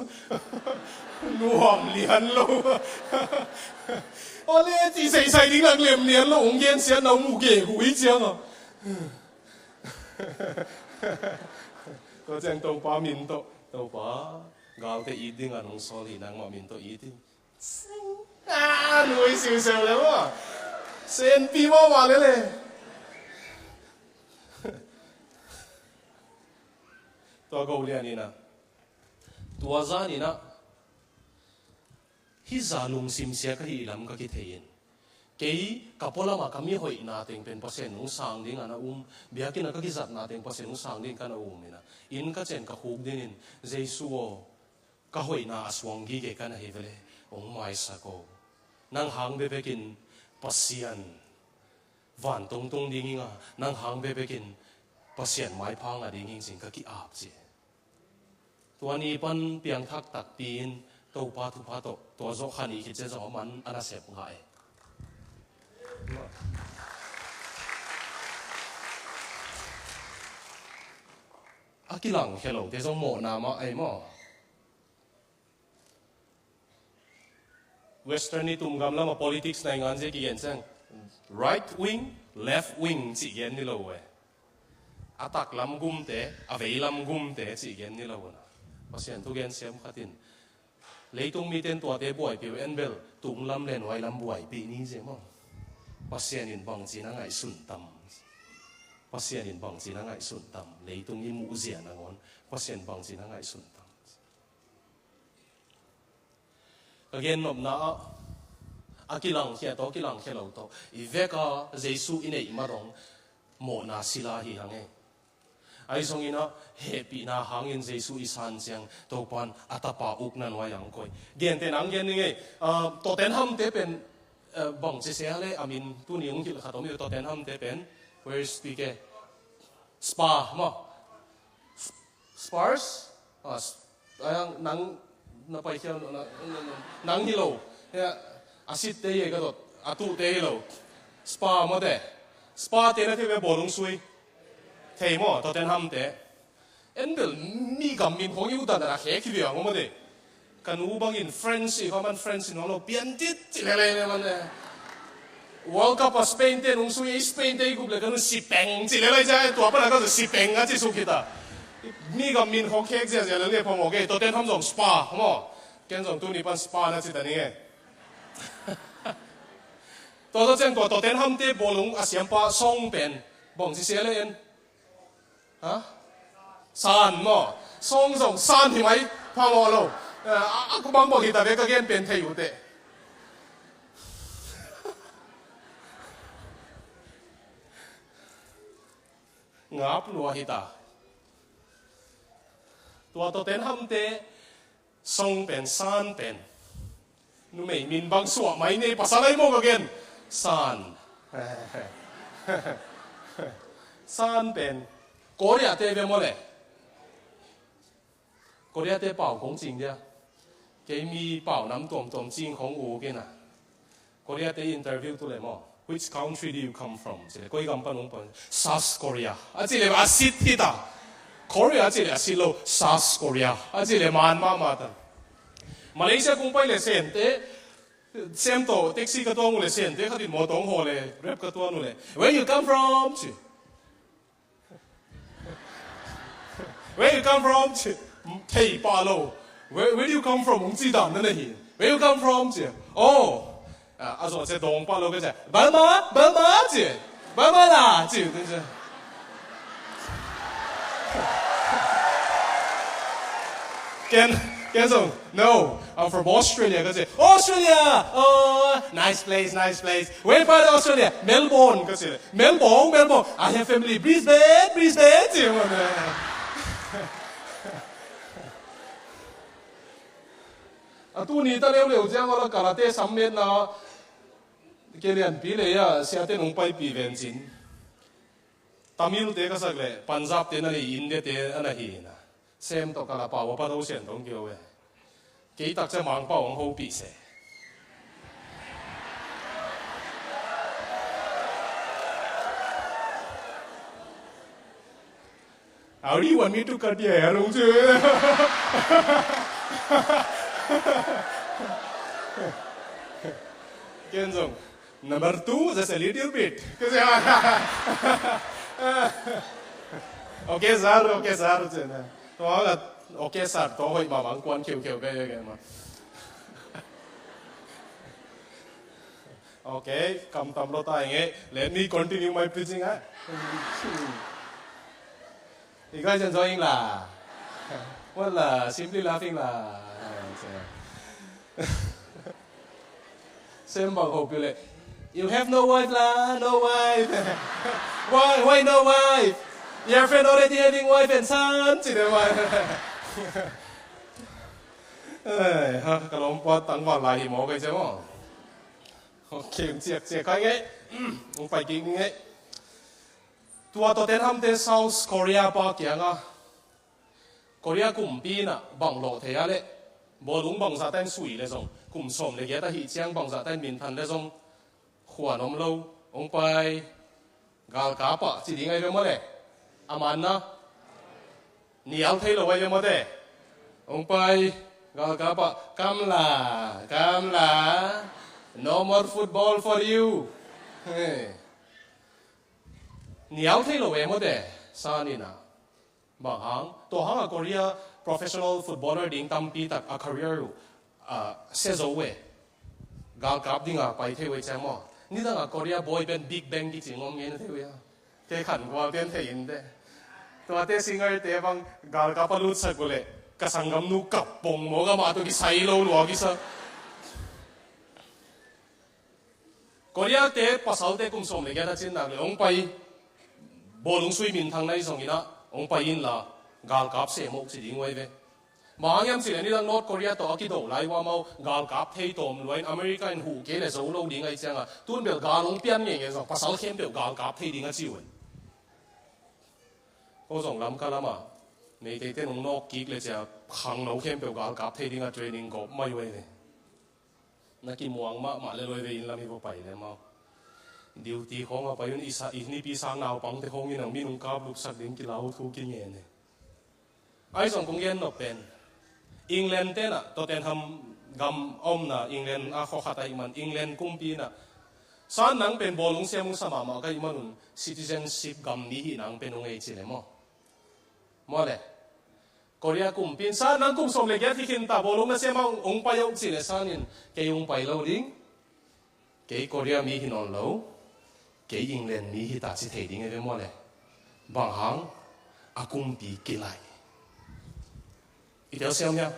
Nuam lian lo. Ole ci seisai ding lang lem lian lo, ong gen sia nau mu ge hui ciang a. Tua ciang Topa min tawh, Topa, galte it ding a nong sawl hi nangmah min tawh it hi. Ah, nui siusiu le maw. Senpi maw mah le le. Tua Go Lian inah, tua zan inah, hih zah lungsim sia ka hih lam ka kithei in. Kei ka pualamah ka mihoihna teng pen Pasian nung sang ding a na um. Biakinn a ka kizatna teng Pasian nung sang ding ka na um inah. Inn ka cen ka khuk dingin, Jesu aw, ka hoihna a suang gige ka na hi vele, hong maisak o. Nang hang bekbekin Pasian vantungtung ding inga, nang hang bekbekin Pasian maipha ngah ding ing cin ka ki-ap ci. Tua ni pan piangthak takpi in Topa thupha tawh tua zawh kha nih khit ciah zong a man a nasep ngah e. A kilangkhia lote zong mawhna mah ahi maw? Western i tumgam lamah politics na i ngan zia kigen ciang right wing, left wing cih gen ni lo uh e. A taklam gumte, a veilam gumte cih gen ni lo uh na. Pasian thugen siam khat in leitung mite in tuate buaipih uh en bel, tunglam le nuailam buaipih ni zia maw? Pasian in bangci na ngaihsun tam? Pasian in bangci na ngaihsun tam? Leitung i muhzia nangawn Pasian bangci na ngaihsun tam? Ka gennopna ah a kilangkhia tawh, kilangkhia lo tawh i veka Jesu i neih madong mawhna sila hi hang e. Ahi zongin ah hehpihna hangin Jesu i san ciang Topan a tapa ukna nuai ang koi. Gentehna ang gen ning e. Ah, Tottenham te pen, ah, bang ci se a le a min tuni ung hilh khat om hi. Tottenham te pen, where is P K? Spa maw? Spurs? Ah, s-, ah, nang na paikhia, na, na, na, nang hi lo. Ya, a sitte hi ka dot, a tuhte hi lo. Spa mawte. Spa te na thei ve, bawlung sui. Thei maw, Tottenham te. En bel, mi gam min khong i udan a khek hi ve ang mawte. Ka nu bangin French i kha man French i nuam lo, pian tit ci lelei le man e. World Cup a Spain te nung sui, Spain te i gup le ka nu sipeng ci lelei cia, tua pana ka sipeng a ci suk hita. Mi gam min khong khek ziazia lelei phamawh kei, Tottenham zong Spa maw? Ken zong tuni pan Spa na ci ta ning e. Tua zawh ciang tua Tottenham te bawlung a siampa Song pen bang ci sia le en. Ha? San maw? Song zong san hi mai, phamawh lo. Eh, a, a, kua bang bawh hi ta ve ka gen pen thei uh teh. Ngap lua hi ta. Tua Tottenham te Song pen, San pen. Numei min bang suah mai nei, pasal ai maw ka gen. San. San pen. Korea te ve maw le. Korea te pau kong cing dia. Kei mi pau nam tuamtuam cing khong uh kei na. Korea te interview tu le maw, "Which country do you come from?" Ci le, "Koi gam pan ung pan?" "South Korea." A ci le, a sit hita. Korea a ci le, a sit lo, "South Korea." A ci le, man mahmah ta. Malaysia kung pai le Sente, Sem tawh taxi ka tuang uh le Sente, khatin mawtaw hong haw le, Grab ka tuan uh le, "Where you come from?" ci. "Where you come from?" ci, thei pah lo. "Where, where do you come from?" hong ci dan na na hi. "Where you come from?" ci. "Oh." A, a zawh cia dawng pah lo ka cia. "Burma, Burma," ci. "Burma la," ci. Ken, Ken zong, "No, I'm from Australia," ka ci. "Australia! Oh, nice place, nice place. Where part of Australia?" "Melbourne," ka ci. "Melbourne, Melbourne. I have family. Brisbane, Brisbane," ci. A tuni ta leuleu ciang a la kalate sammetna kei lianpi le a siate nung paipih vencin. Tamil te ka sak le Punjab te na nei, India te a na hi na. Sem tawh kala pau a pat ho sian tong kio ve. Kei tak cia Mangpau ang hopih se. "How do you want me to cut your hair?" hong ci. Ken zong, "Number two, just a little bit." Okay, sir, okay, sir. Tua ka, "Okay, sir," tua hoih mahmah, kuan kheukheu kei, kei mah. Okay, kam tam lo ta ing e. Let me continue my preaching, ah. You guys enjoying la? Well, uh, simply laughing la. Sem bang hopih le, "You have no wife la, no wife." "Why, why no wife? Your friend already having wife and son," ci de wife. Ai, ha, ka lawmpa tangval lai hi maw kei cia maw? Okay, hong ciakciak kha ing e. Hong pai kik ing e. Tua Tottenham te South Korea pa kiangah, Korea kumpi in ah bang lawh thei a leh, bawlung bangzah ta in sui le zong, kum sawm le giat ahih ciang bangzah ta in minthan le zong, khuan om lo, hong pai, galkap ah ci ding ahi ve maw le. A manna, Nial thei lo ahi ve mawte. Hong pai, galkap ah, "Come la, come la. No more football for you." Hei. Nial thei lo e mawte, san in ah. Bang hang, tua hang a Korea professional footballer ding tampi tak a career uh, a sia zo e. Galkap ding a pai thei uh e ciang maw. Nidang a Korea boy band Big Bang kici ngom ngen thei uh e. Te khan gual ten thei in te. Tuate singer te bang galkap a lutsak uh leh ka sanggamnu kap pong maw, ka mah tawh kisai lo lua kisa. Korea te pasalte kum sawm le giat a cin nak le hong pai, bawlung sui minthang nai zongin ah hong pai inla, galkap seh mawk ci ding uh ahi ve. Bang hang hiam cih leh nidang North Korea tawh a kido lai uh amau galkap thei tawm lua in, America in huh kei leh zo lo ding ahi ciangah, tun bel gal hong pian ngeingei zong pasal khempeuh galkap thei ding a ci uh e. Ko zong Lamka lamah Meiteite in hong nawk kik le cia khangno khempeuh galkap thei ding a training gawp mai uh ahi ve. Na kimuang mahmah le loi ve, inn lam hi va pai le mau. Duty khawng a pai un i sa, i nipi sang naupangte khawng in ang min hong kap lupsak ding kilau thu kingen e. Ahi zong kong gen nop pen England tenah Tottenham gam a omna, England a khua khat ahih man England kumpi inah san nang pen bawlung siam hong sa mahmah ka hih man un citizenship gam mi hih nang pen hong ei ci le maw. Maw le. Korea kumpi in san nang kum sawm le giat hi khin ta, bawlung na siam a hong pai uh ci le san in kei hong pai lo ding. Kei Korea mi hi nawn lo, kei England mi hi ta ci thei ding e ve maw le. Bang hang, a kumpi kilaih. I telsiam hiam?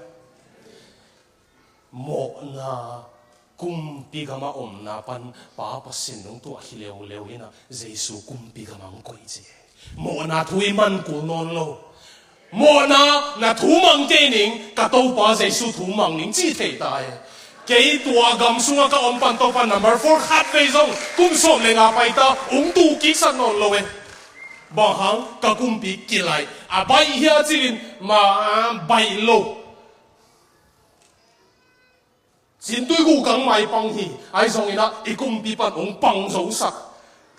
Mawhna kumpi gama omna pan Pa Pasian nung tuah hi leuleu hinah Jesu kumpi gama hong koih ci. Mawhna thu i man kul nawn lo. Mawhna na thu mang kei ning, ka Topa Jesu thu mang ning ci thei ta e. Kei tua gam sungah ka om pan Topa number four khat vei zong kum sawm le nga pai ta, hong tu kiksak nawn lo e. Bang hang, ka kumpi kilaih. A baih hia cilin ma baih lo. Cintui gukang mai pang hi, ahi zongin ah i kumpi pan hong pang zosak.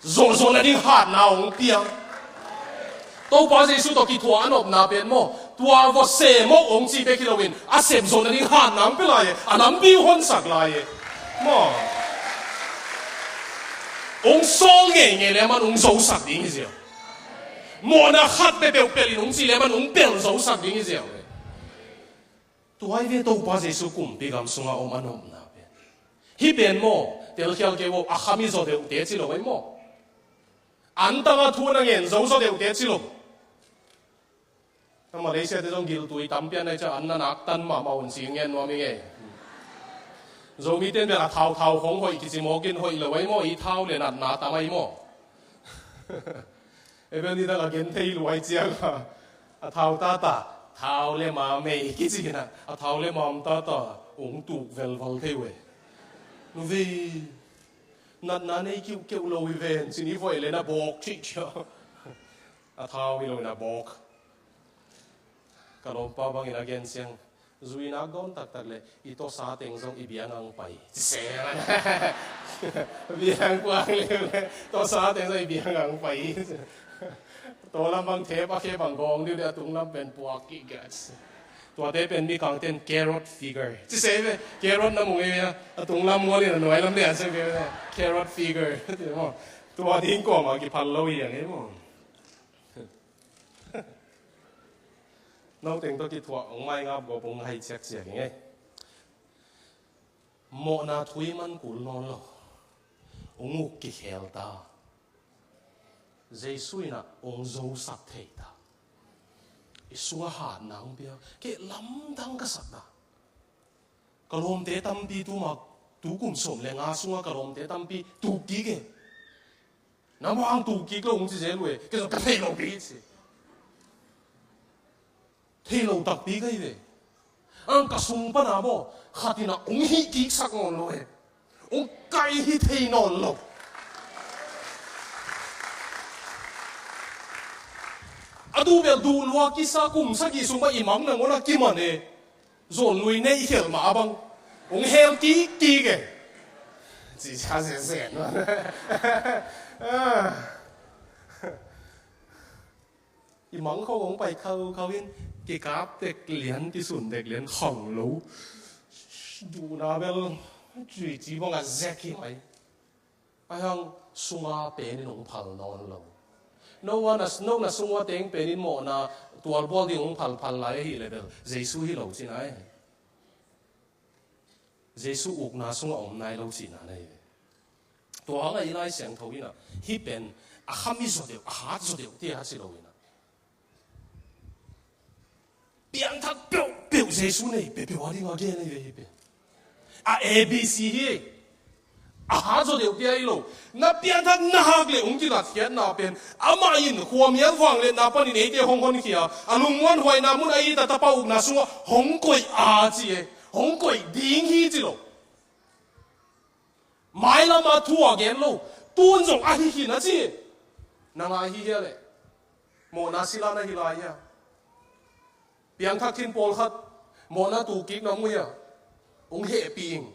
Zawhzawh nading hatna hong piang. Topa Jesu tawh kithuah a nopna pen maw, tua vawh seh mawk hong ci bek hi loin, a sepzawh nading hatna hong pia lai e, a lampi hong honsak lai e. Maw. Hong sawl ngeingei le man hong zosak ding hi ziau. Mawhna khat peuhpeuh pelh in hong ci le man hong pelh zosak ding hi ziau e. Tua hi ve Topa Jesu kumpi gam sungah om a nopna pen. Hih pen maw, telkhial kei uh, a khami zaw deuhte ci lo ahi maw. Antang a thu na ngen zo zaw deuhte ci lo. Na Malaysia te zong giltui tam pian ahi ciah an na naktan mahmah un ci ngen nuam i ngei. Zomite in bel a thauthau khong hoih kici mawkin hoih lo ahi maw, i thau le natna tam ahi maw. Ebel ni dang a gen thei luai ciang a, a thau tata, thau le ma mei kici kina, a thau le ma om tata, ung tuk velval thei uh e. Nu vei, natna nei kiuhkeuh lo hi ven, cin i voih le na bawk cih cia. A thau hi lo na bawk. Ka lawmpa bangin a gen ciang, zui nak dawn taktak le i tawsa teng zong i biang ang pai. Ci se. Biang kuang le le tawsa teng zong i biang ang pai. Taw lam bang thep a khe bang gawng diu le a tung lam pen puak kik gats. Tuate pen Mikang ten carrot figure. Ci se ve, carrot na mu ngei ve a tung lam mual in a nuai lam le a se ve. Carrot figure. Tua ding kuamah kiphal lo hi a ngei maw. Nauteng tawh kithuah hong maingap gawp hong hai ciakciak ing ei. Mawhna thu i man kul nawn lo. Hong uk kikhel ta. Jesu in ah hong zosak thei ta. I sungah hatna hong pia. Kei lamdang ka sak ta. Ka lawmte tampi tuma, tu kum sawm le nga sunga ka lawmte tampi tuk kik e. Nang bang tuk kik lo hong ci zel uh e, kei zong ka thei lo kei ci. Thei lo takpi ka hi ve. Ang ka sung pana baw, khat in ah hong hih kiksak nawn lo e. Hong kai hi thei nawn lo. A duh bel duh lua kisa kum sagih sung mah i mang nangawn a kiman e. Zawn lui neih khel mah a bang hong hel kik kik e. Ci sa zen zen. I mangkho hong pai khaukhau in, kikap tek lian, kisun tek lian khang lo. Duhna bel cuici bangah zek hi mai. Ahi hang sunga penin hong phal nawn lo. No a na, no na sunga teng penin mawhna tualbual ding hong phalphal lai ahih leh bel Jesu hi lo cihna hi. Jesu ukna sungah om nai lo cihna na hi ve. Tua hangah i Lai Siangtho inah hih pen a kham i zaw deuh, a hat zaw deuh tia a ci lo inah, piangthak peuhpeuh Jesu nei peuhpeuh a ding a gen ahi ve hih pen. A A B C hi. A hat zaw deuh tia hi lo. Na piangthak na hak le hong kilatkhiatna pen amah in khuamial vangliatna panin eite hong honkhia, a lungmuanhuaina mun a it a Tapa ukna sungah hong koih a ci e. Hong koih ding hi ci lo. Mailam a thu a gen lo. Tun zong ahi khin a ci. Nang a ahi hia leh? Mawhna sila na hi lai hia? Piangthak khin pawlkhat mawhna tukik na mu hia? Hong hehpih ing.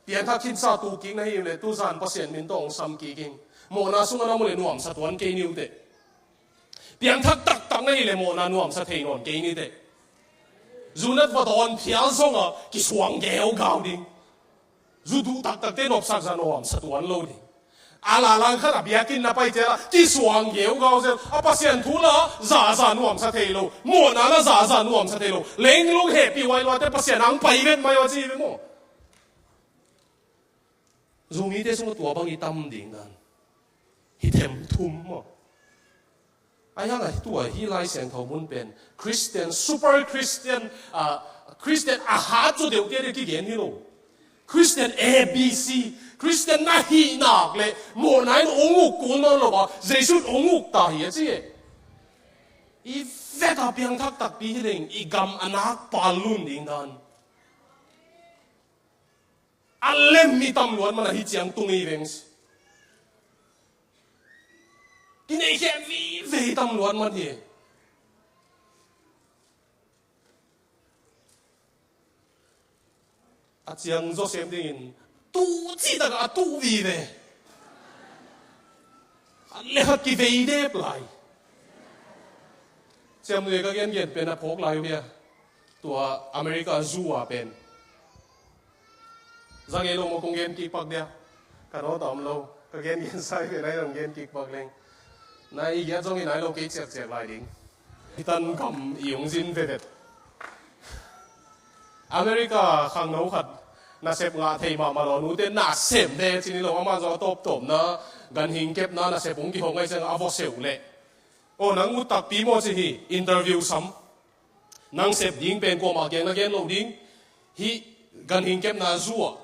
Piangthak khinsa tukik na hi leh tuzan Pasian min tawh hong samkik ing. Mawhna sungah na mu leh nuamsa tuan kei ni uh teh. Piangthak taktak na hi leh mawhna nuamsa thei nawn kei ni teh. Zunat va dawn phial zongah kisuang geugau ding. Zu duh taktakte nopsak zah nuamsa tuan lo ding. A lalang khat a biakinn na pai ciang a kisuang geugau zel. A Pasian thu la zahzah nuamsa thei lo. Mawhna la zahzah nuamsa thei lo. Lenglung hehpih huai luate Pasian ang pai vet mai aw ci hi ve maw? Zumite sungah tua bang i tam ding dan. Hi them thum maw? Ahi hang a tua hih Lai Siangtho mun pen Christian, super Christian, ah, Christian a hat zaw deuh tia deuh kigen hi lo. Christian A B C, Christian na hih nak leh mawhna in hong uk kul nawn lo a, Jesu in hong uk ta hi a ci e. I vek a piangthak takpi hi leng i gam a nak pal lun ding dan. A lem mi tam luat man ahi ciang tung i veng si. Kineih khem vive tam luat man hi. A ciang Joseph dingin tu cih takah a tu vive. A lekha kivei dep lai. Ciamnuih ka gengen pen a phawk lai uh hia? Tua America zu a pen. Za ngei lo maw kong gen kik pak dia. Ka nawta om lo. Ka gengen sai ve nai nong gen kik pak leng. Nai i giat zong i nai lo kei ciakciak lai ding. Hi tan kam i hong zin vevet. America khangno khat nasep ngah thei mahmah lo nute nasep ne cini lo ama zong a tawptawpna ganhing kepna nasep hong kihok ngai ciang a vawseuh leh. Aw nang ut takpi maw ci hi interview sam. Nang sep ding pen kuamah kiang na gen lo ding. Hih ganhing kepna zu ah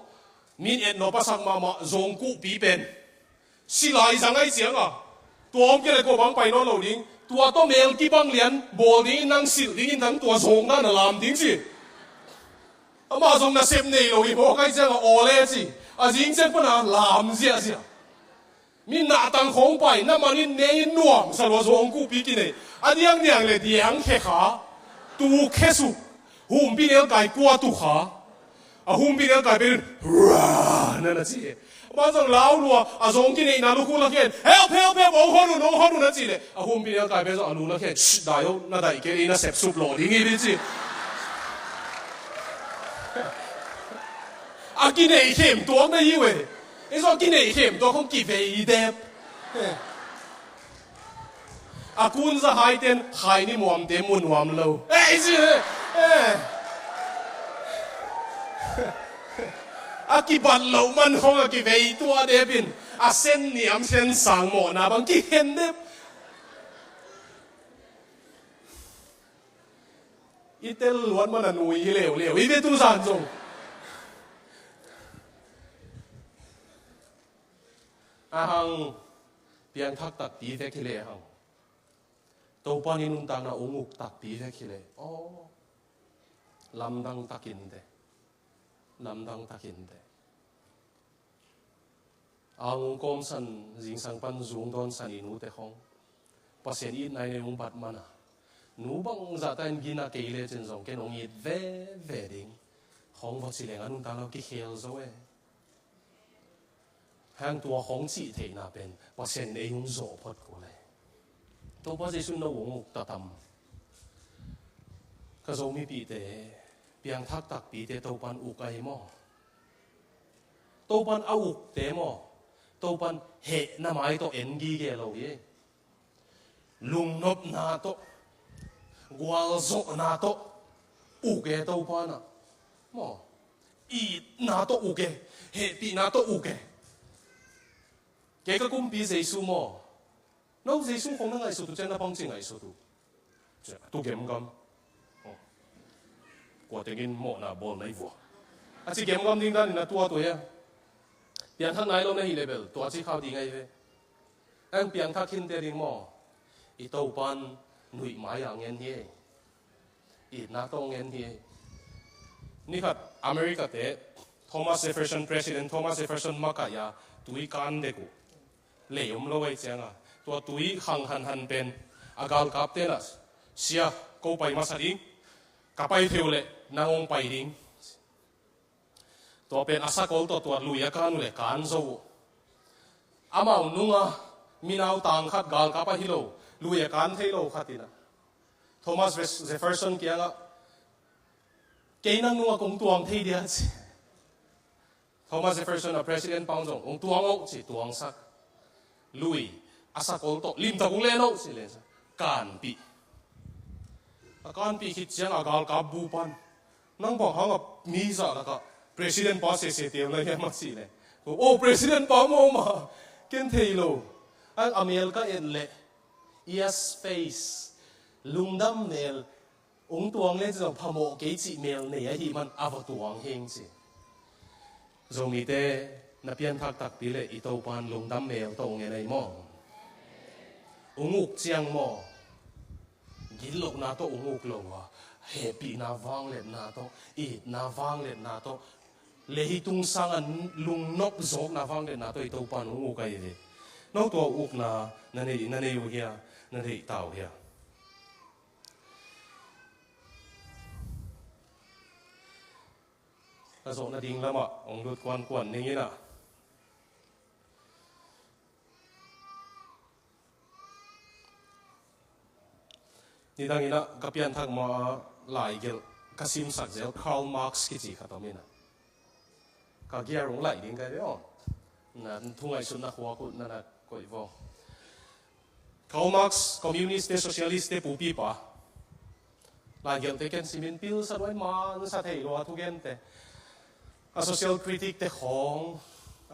min et nop a sak mahmah zawngkuhpi pen silai zang ai cianga tua om kei le kua bang pai nawn lo ding. Tua tawh mel kibang lian bawl dingin nang silh dingin nang tua zawngna na lam ding ci. Amah zong nasep nei lo hi mawk ai cianga aw le ci. A zing ciang pana lam ziahziah. Mi nahtang khawng pai na manin ne in nuam sa lua zawngkuhpi kinei. A diangdiang le diang khe kha. Tu khe suk. Humpi nelkai kua tu kha. A humpi nelkai pen rua na na ci e. Amah zong lau lua a zawng kineihna lukhu la khen help help help ong hon un ong hon un na ci le a humpi nelkai pen zong a lu la khen dai o na daih kei na sep sup lawh ding i ci. A kineih khem tuak na hi uh e. Ei zong a kineih khem tuak hong kivei dep. A kun za hai ten khai ni muamte mu nuam lo. Ei ci he. A kibat loh man hong a kivei tuak dep in a sen niam sen sang mawhna bang kikhen dep. I tel luat man a nui hi leuleu i ve tu zan zong. A hang piangthak takpi vek hi le hang Topa ni nuntakna ung uk takpi vek hi le aw lamdang takin te. Lamdang takin te. Ang kawmsan zingsang pan zung dawnsan i nute khawng Pasian itna in ei hong bat mana nu bangzah ta in gina kei lecin zong ken hong it veve ding khawng va ci leng a nuntak lo kikhel zo e. Hang tua khawng cih theihna pen Pasian in ei hong zawh phot kul e. Topa Jesu in no hong uk ta tam? Ka Zomipihte, piangthak takpite Topan uk ahi maw? Topan a ukte maw, Topan hehna mai tawh en gige lo hi. Lungnopna tawh, gualzawhna tawh uk e Topan ah maw. Itna tawh uk e, hehpihna tawh uk e. Kei ka kumpi Jesu maw, no Jesu khong na ngaihsut uh ciang na bangci ngaihsut uh? Ciah, tu gemgam. Oh. Kua tengin mawhna bawl na hi vua, a ci gemgam ding danin a tuat uh hia? Piangthak nai lo na hih leh bel tua ci khau ding ahi ve. Ang piangthak khinte ding maw, i Topan nuih mai-ah ngen hi. Itna tawh ngen hi. Nikhat America-te Thomas Jefferson, President Thomas Jefferson makaih a tui kan dek uh. Lei om lo ahih ciangin tua tui khang hanhan pen a galkapte in ah, "Sia, ko pai masa ding, ka pai thei uh leh nang hong pai ding." Tua pen a sakol tawh tua lui a kan uh leh kan zo uh. Amau nunga minau tang khat, galkap ahi lo, lui a kan thei lo khat in ah Thomas Jefferson kiangah, "Kei nang nunga kong tuang thei dia," ci. Thomas Jefferson a president pang zong, "Hong tuang o," ci, tuangsak. Lui a sakol tawh, "Limtak hong len o," ci, lensak. Kanpih. A kanpih khit ciang a galkap bu pan, "Nang bang hangah mi zah lakah president pa sese tel na hiam?" a cih leh, "Oh, president pa maw mah, ken thei lo. A, a mel ka et leh, yes face, lungdam mel, hong tuang le zong phamawh kei cih mel nei ahih man a va tuang hing," ci. Zomite, na pianthak takpi leh i Topan lungdam mel tawh hong en ahi maw? Hong uk ciang maw, gitlohna tawh hong uk lo a, hehpihna, vangliatna tawh, itna, vangliatna tawh, leitung sangah lungnop zawkna, vangliatna tawh i Topan hong uk ahi ve. No tua ukna na nei, na nei uh hia? Na neih ta uh hia? Ka zawhna ding lamah hong lut kuankuan ning in ah, nidang in ah ka pianthak ma-a laigelh ka simsak zel Karl Marx kici khat om in ah, ka gear hong laih ding ka hi ve aw. Na thu ngaihsutna khuak uh na na koih vaw. Karl Marx, communist te, socialist te pupipa. Laigelhte ken simin pilsak uai, mansa thei lua thugente. A social critic te khong,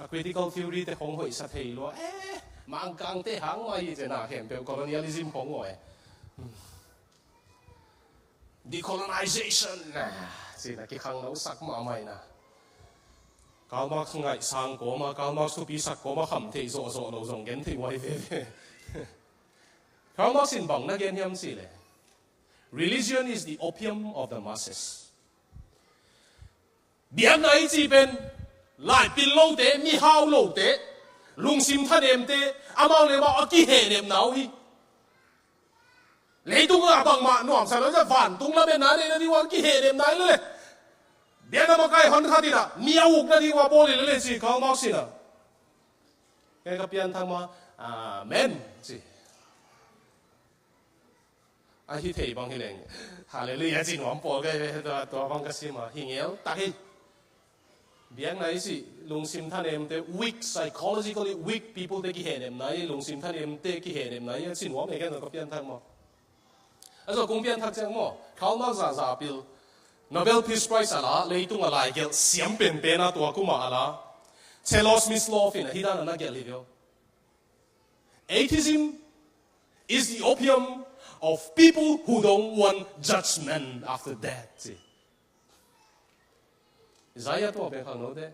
a critical theory te khong hoihsa thei lua. Eh, Mangkangte hang mah hi ci, na khempeuh colonialism khong uh eh. Decolonization, ah, ci-in a kikhangnosak mahmah in a. Karl Marx ngaihsang kawma, Karl Marx thupisak kawma khamtheih zawhzawh lo zong gentheih huai veve. Karl Marx in bang na gen hiam cih leh, "Religion is the opium of the masses." Biakna i cih pen laipil lote, mihau lote, lungsim thanemte, amau le amau a kihehnepna uh hi. Leitung ah bangmah nuamsa lo, vantung lametna neihna ding uh a kihehnepna hi lele. Biakna makai hon khat in a mi a ukna ding uh a bawl hi lele ci Karl Marx in a. Kei ka pianthak ma, "Amen," ci. A hi thei bang hi leng, "Halleluiah," ci nuam pawl kei ve, tua, tua bang ka sim a, hi ngel tak hi. Biakna i cih, lungsim thanemte, weak, psychologically weak people te kihehnepna hi, lungsim thanemte kihehnepna hi, a ci nuam e, ken ka pianthak maw. A zawh kong pianthak ciang maw, Karl Marx zahzah a pil, Nobel Peace Prize a la, leitung a laigelh siam penpen a tua kum a la, Czeslaw Milosz in a hi dan a na gelh hi ve aw. "Atheism is the opium of people who don't want judgment after death," ci. Isaiah tua pen khang note.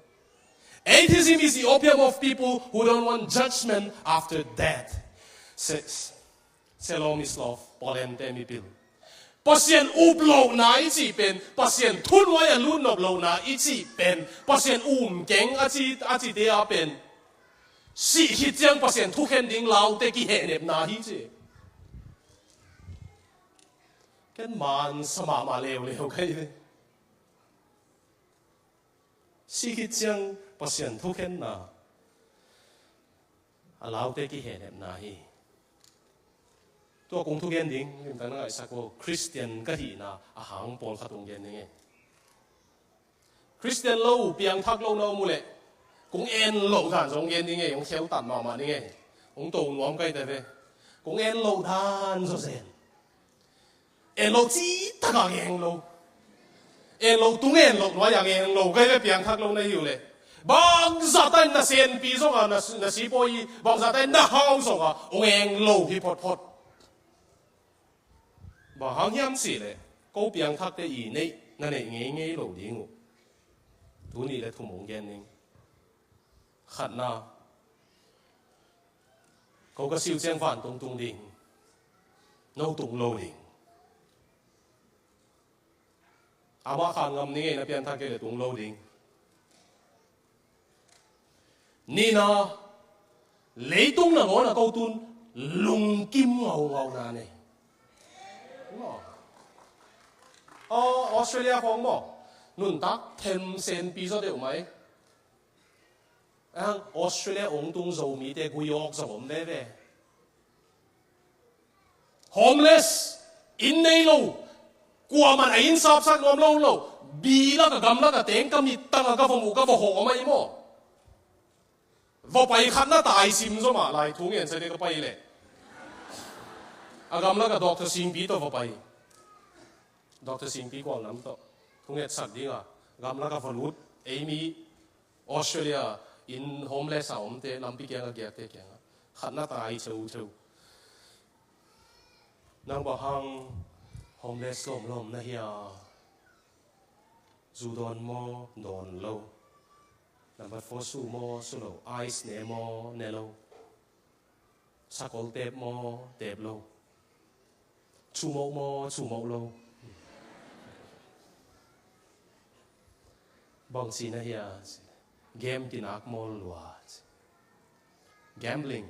"Atheism is the opium of people who don't want judgment after death." Ce-, Czeslaw Milosz, Poland te mipil. Pasian up lohna i cih pen, Pasian thunuai a lutnop lohna i cih pen, Pasian um keng a ci, a cite a pen, sih khit ciang Pasian thukhen ding laute kihehnepna hi ci. Ken mansa mahmah leuleu ka hi ve. Sih khit ciang Pasian thukhenna a laute kihehnepna hi. Tua kong thugen ding limtak na ngaihsak uh, Khristian ka hihna a hang pawlkhat hong gen ding e. Khristian lo, piangthak lo na om uh leh, kong en loh dan zong gen ding e, hong kheltat mahmah ding e. Hong to nuam kai te ve. Kong en loh dan zawzen. En lo citak a gen lo. En lo tung en lo nuai a gen lo kai ve, piangthak lo na hi uh leh. Bangzah ta in na senpi zong a, na, na sipawi, bangzah ta in na hau zong a, hong en lo hi photphot. Bang hang hiam cih leh, ko piangthakte i neih, na neih ngeingei lo ding uh. Tuni le thum hong gen ding. Khatna, ko ka siu ciang vantung tung ding, no tung lo ding. Amah khan ngam ning e, na pianthak kei le tung lo ding. Nihna, leitung nangawn a ko tun lungkim ngaungau na nei. Maw. Aw, Australia khawng maw, nuntak themsenpi zaw deuh mai. Ahang Australia ong tung Zomite gui awk zong om veve. Homeless, inn nei lo, kuaman a inn sapsak nuam lo lo, bi lak a gam lak a teng ka mittang a ka va muh ka va hawh om ahi maw. Va pai khat na tai sim zaw mah lai, thu ngen sa ding ka pai leh. A gam lak a Doctor Singpi tawh va pai. Doctor Singpi kual nam tawh thu ngetsak ding a gam lak a va lut. Ei mi Australia in homeless a omte lampi kiang a giakte kiangah khat na tai cheu cheu. Nang bang hang homeless lawmlawm na hia? Zu dawn maw? Dawn lo. Number four su maw? Su lo. Ice ne maw? Ne lo. Sakol tep maw? Tep lo. Chumok maw? Chumok lo. Bangci na hia? Game kinak mawl lua. Gambling.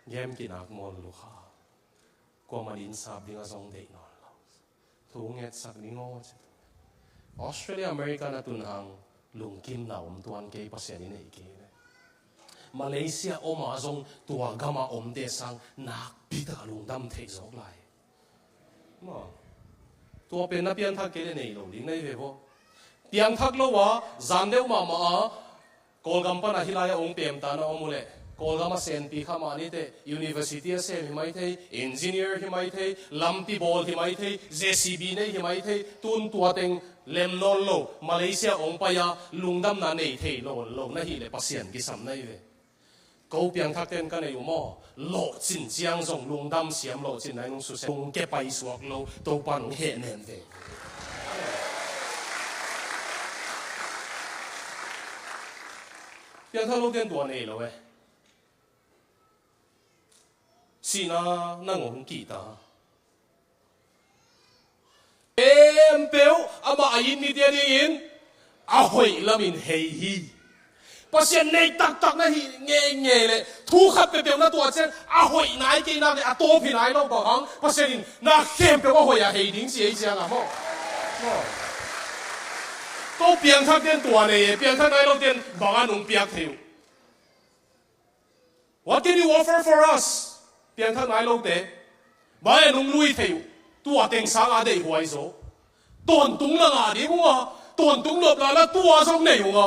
Game kinak mawl lua kha. Kuaman inn sap ding a zong deih nawn lo. Thu ngetsak ding aw ci. Australia, America na tun hang lungkimna om tuan kei, Pasian i neih kei le. Malaysia om a zong tua gam a omte sang nakpi taka lungdam theih zawk lai. Maw. Tua pen na pianthak kei le nei lo ding na hi ve vaw. Pianthak lo a zan deuh mahmah a Kawlgam pan a hih lai a ong pemta na om uh leh, Kawlgam a senpi kha mah ni teh, university a sem hi mai thei, engineer hi mai thei, lampi bawl hi mai thei, J C B nei hi mai thei, tun tua teng lem nawn lo, Malaysia ong pai a lungdamna nei thei lo, lo na hih leh Pasian kisam na hi ve. Ko piangthakte in ka nei uh maw, lawhcin ciang zong lungdam siam, lawhcin nai nung susia, kung ke pai suak lo, Topa nung heh nen ve. Piangthak lote in tua nei lo e. Sihna nang hong kihta. Khempeuh amah a it nite dingin a hoih lamin hei hi. Pasian nei taktak na hih ngeingei leh thu khat peuhpeuh na tuah ciang a hoih nai kei nak leh a tawp hi nai lo, bang hang Pasian in na khempeuh a hoih a hei ding ci ei ciang a maw. Maw. Ko piangthakte in tua nei e, piangthak nai lote in bang a nung piak thei uh. What can you offer for us? Piangthak nai lote. Bang e nung lui thei uh. Tua teng sang a deihhuai zaw. Tawntung na ngah ding uh a. Tawntung nop lala tua zong nei uh a.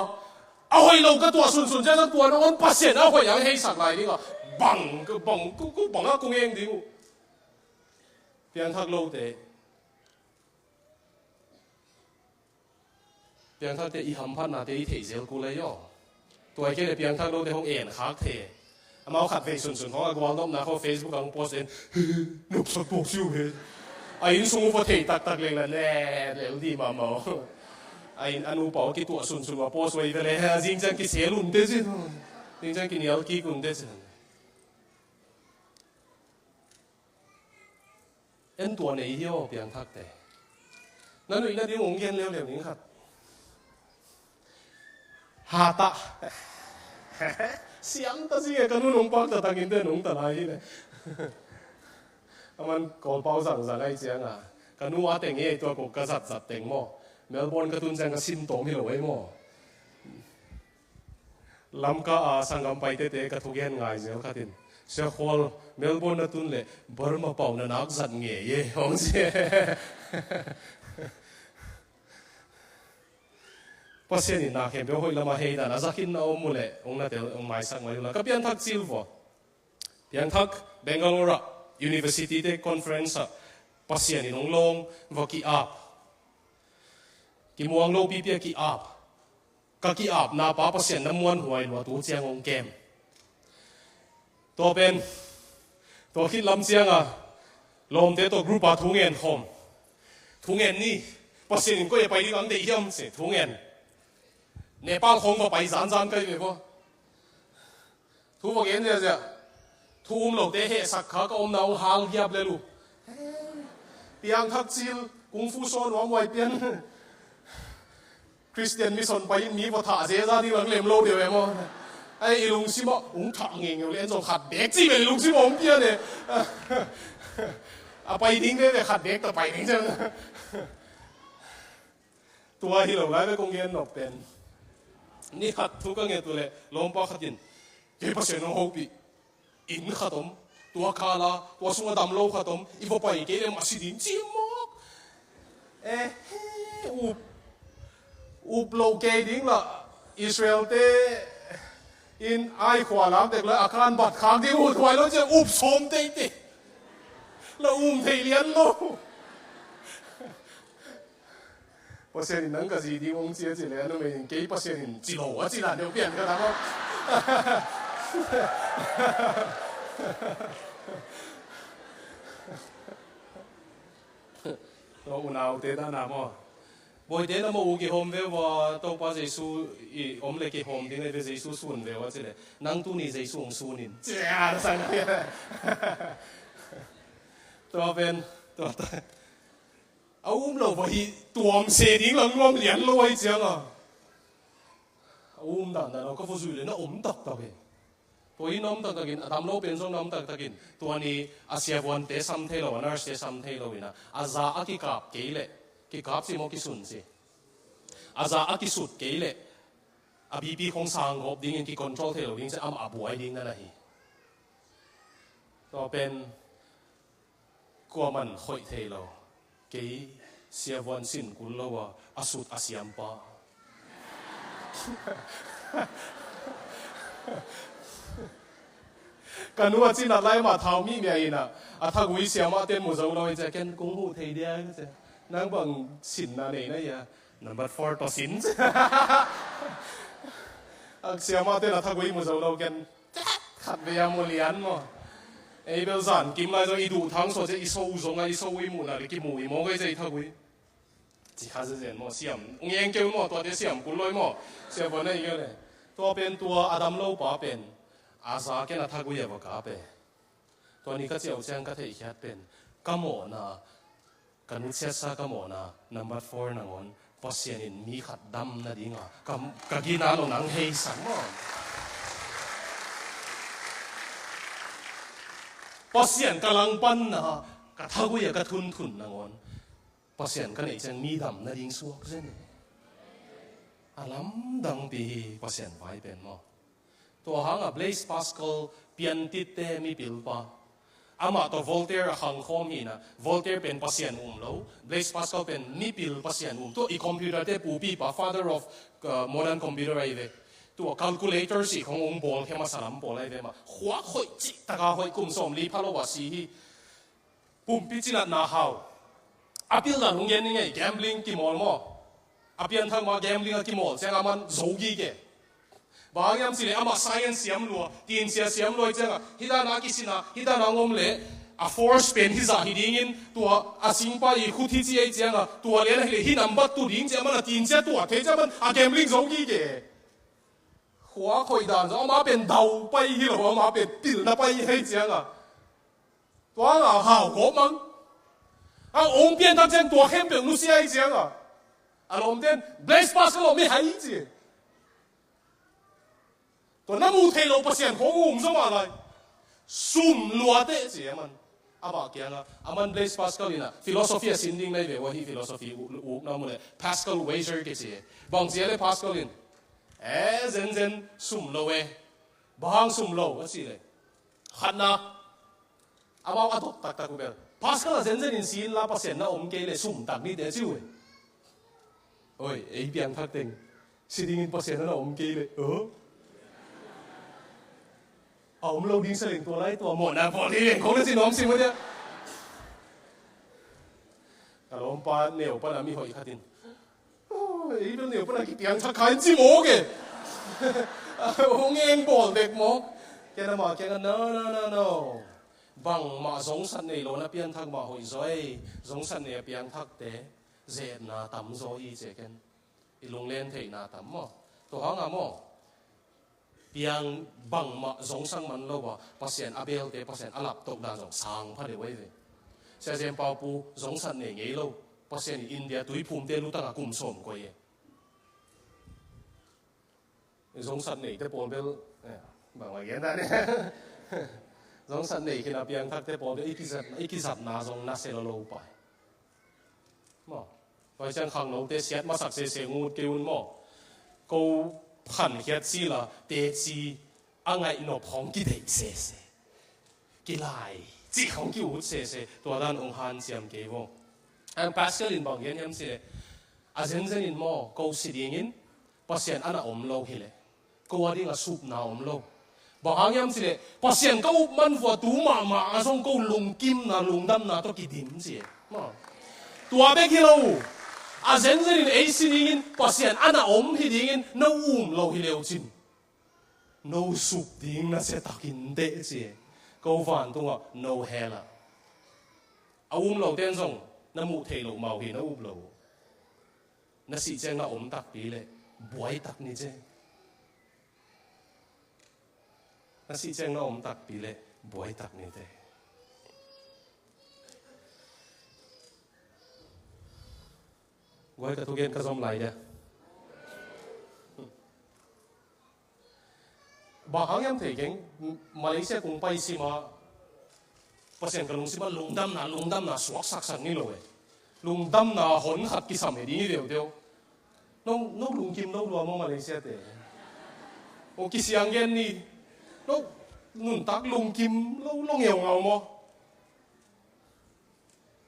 A hoih lo ka tuah sunsun ciang tua nangawn Pasian a hoih ang heisak lai ding a. Bang, bang, ku, ku, bang a kung eng ding uh. Piangthak lote. Piangthakte i hamphatnate i theih zel kul ei aw. Tua i kei le piangthak lote hong en khak thei. Amau khat vei sunsun hong a gualnopna kho Facebook ang post en. Nopsot pawk siu he. A inn sung uh va thei taktak leng la ne lel di mahmah. A inn a nupa uh kituah sunsun uh a post uh ei ve le. Zing ciang kisel unte sin. Zing ciang kinial kik unte sin. En tua nei hi aw piangthakte. Na nuih nading ong gen leuleu ning khat. Hatah. Siam ta si nge ka nu nong pak ta takin te nong ta lai hi le. Aman Kawlpau zangzang ai cianga. Ka nu a teng hi ei tua kok ka zatzat teng maw. Melbourne ka tun ciang ka sim tawm hi lo ei maw. Lamka a sanggam paitete ka thugen ngai zel khatin. Sia Khual, Melbourne na tun leh Burma pau na nak zat ngei e, hong ci. Pasian in na khempeuh hoih lamah hei dan a za khin na om uh leh hong na tel, hong maisak mai uh la. Ka pianthak cil vua. Piangthak Bangalore ah university te conference ah Pasian in hong lawng va ki-ap. Kimuang lo pipi a ki-ap. Ka ki-apna pa Pasian na muanhuai lua, tu ciang hong kem. Tua pen, tua khit lam ciang a lawmte tawh group a thungen khawm. Thungen ni, Pasian in koi a pai ding ang deih hiam ci, thungen. Nepal khawng va pai zanzan kai ve vua. Thu va gen ziazia. Thu um lote hehsak kha ka omna hong hal hiap lel uh. Piangthak cil, kung fu sawn uam uai pian. Christian mission pai in mi va thah zeza ding lang lem lo deuh e maw. Ai, i lungsim ah hong thah ngengeu le en zong khat bek ci ve, i lungsim ah hong pian e. A pai ding veve khat bek ta pai ding ciang. Tua hi lo lai ve kong gen nop pen. Ni khat thu ka nget uh leh lawmpa khat in, kei Pasian hong hopih. Inn khat om, tua kala, tua sunga dam lo khat om, i va pai kei leh mah si ding ci mawk. Eh, he, up, up lo kei ding la, Israel te in ai khua lak dek la, a kan bat khak ding uh, tuai lo ciang up sawm teitei. La um thei lian lo. Pasian in nang ka zi ding hong ci a ci leh, a numei in kei Pasian in ci lo a ci dan deuh pian ka dang aw. Tua unaute dan a maw. Bawite na mawh uh kihawm ve ua, Topa Jesu i om le kihawm ding a ve, Jesu sun ve ua ci leh, nang tuni Jesu hong sun in. Cia, na sang. Tua pen, tua ta. A um lo va hi tuam se ding lang nuam lian lo ahi ciang a. A um dandan lo ka va zui le na om taktak e. Tua hi na om taktakin, a dam lo pen zong na om taktakin. Tua ni a siavuante sam thei lo, a nurse te sam thei lo ina. A za a kikap kei leh, kikap si maw kisun si. A za a kisut kei leh, a B P khong sang gawp dingin kicontrol thei lo ding si, amah a buai ding na na hi. Tua pen, kuaman khoih thei lo. Kei siavuan sin kul lo a, a sut a siampa. Ka nu a cinat lai mah thau mi mia ina, a thagui siamah ten mu zo lo in cia ken kung huh thei dia cia. Nang bang sinna nei na ia, number four tawh sin. A siamah ten a thagui mu zo lo ken. Khat vei a mu lian maw. Ei bel zan kim lai zong i duh thang so cia i so zong a i so i muhna le kimu i maw kei cia i thagui. Ci kha zezen maw siam. Ung eng keu maw tuate siam kul loi maw. Siam vua na i keu le. Tua pen tua a dam lo pa pen. A za ken a thagui a va kap e. Tua ni ka ciau ciang ka theihkhiat pen. Ka mawhna Ka nusiatsa ka mawhna, number four nangawn, Pasian in mi khat dam nadinga ka, ka gina lo nang heisak maw. Pasian ka langpanna, ka thagui a ka thunthun nangawn, Pasian ka neih ciang mi dam nading suak zen e. A lamdangpi hi Pasian vai pen maw. Tua hanga Blaise Pascal piantitte mipilpa. Amah tawh Voltaire a khangkhawm hina. Voltaire pen Pasian um lo. Blaise Pascal pen mipil Pasian um. Tua i computer te pupipa, father of, uh, modern computer ahi ve. Tua calculator si khong ung bawl khe masa lam pawl ahi ve mah. Khuak hoih cih taka hoih kum sawm li pha lo a si hi. Pumpi cinatna hau. A pildan hong gen ning ei, gambling kimawl maw. A pianthak ma gambling a kimawl ciang a man zo gige. Bang hiam cih leh amah science siam lua, tinsia siam lua ciang a, hidana kisina, hidana ngom leh, a force pen hizah hi dingin, tua a singpa i khut hi ci ei ciang a, tua lian a hi leh hi number two ding ciang a man a tinsia tua thei ciang a man a gambling zo gige. Khua khoih dan zo, amah pen dau pai hi lo, amah pen pilna pai hi hei ciang a. Tua nga hau kawp mang. A ong pian tak ciang tua khempeuh nusia hi ciang a. A lawmten, Blaise Pascal lawm hi hai ci. Tua na mu thei lo Pasian khong um zaw mah lai. Sum luate ci a man. Amah kianga, a man Blaise Pascal ina, philosophy a sin ding nei ve ua hi philosophy u, u, na mu le. Pascal wager ke ci. Bang ci a le Pascal in. E, zen zen, sum lo e. Bang sum lo, a ci le. Khatna, amau a dot taktak uh bel, Paskal a zenzen in si inla, Pasian na om kei leh sum tak ni teh ci uh e. Oi, ei piangthak teng si dingin Pasian na om kei leh, a om lo ding sa leng tua lai tua mawhna pawl hi leng khong na ci nuam sim uh dia. Ka lawmpa neu pana mi hoih khat in, ei bel neu pana kipiangthak kha in ci mawk e. Hong eng bawl bek mawk. Ken amah kiangah, no, no, no, no. Bangmah zongsat nei lo na pianthak mah hoih zaw ei. Zongsat nei a piangthakte ze-etna tam zaw hi ci a ken. I lunglen theihna tam maw? Tua hanga maw, piang bangmah zongsak man lo a, Pasian a belte Pasian a laptoh dan zong sang pha deuh ahi ve. Sia Zen Pau Pu zongsat nei ngei lo. Pasian in India tuiphumte lutanga kum sawm koih e. Zongsat neite pawl bel, eh, bang a gen dan e. Zongsat nei khin a piangthakte pawl bel i kizat, i kizatna zong nasia lo lo pai. Maw. Tua ciang khangnote siat masak sese ngut kei un maw. Ko phankhiat sila teci a ngaihnop khong kideih sese. Kilai cih khong ki-ut sese. Tua dan hong hanciam kei vo. Ang Pascal in bang gen hiam cih leh, a zenzen in maw, ko si dingin Pasian a na om lo hileh, ko a ding a supna om lo. Bang hang hiam cih leh, Pasian ka up man vua tu mahmah a zong ko lungkimna lungdamna tawh kidim ci e. Maw. Tua bek hi lo. A zenzen in ei si dingin Pasian a na om hi dingin no um lo hi leu cin, no sup ding nasia takin teh ci e. Ko vantungah no hell ah. A um lote in zong na muh theih loh mau hi, na up lo. Na sih ciang na om takpi leh buai tak ni ci e. Na sih ciang na om takpi leh buai tak ni teh. Guai, ka thugen ka zom lai dia. Bang hang hiam thei keng, Malaysia kung pai sim a, Pasian ka lungsim a lungdamna, lungdamna suaksaksak ni lo e. Lungdamna hon khat kisam hi ding hi deuhdeuh. No, no lungkim lo lua maw Malaysia te? O kisiang gen ni. No, nuntak lungkim lo, lo ngeungau maw?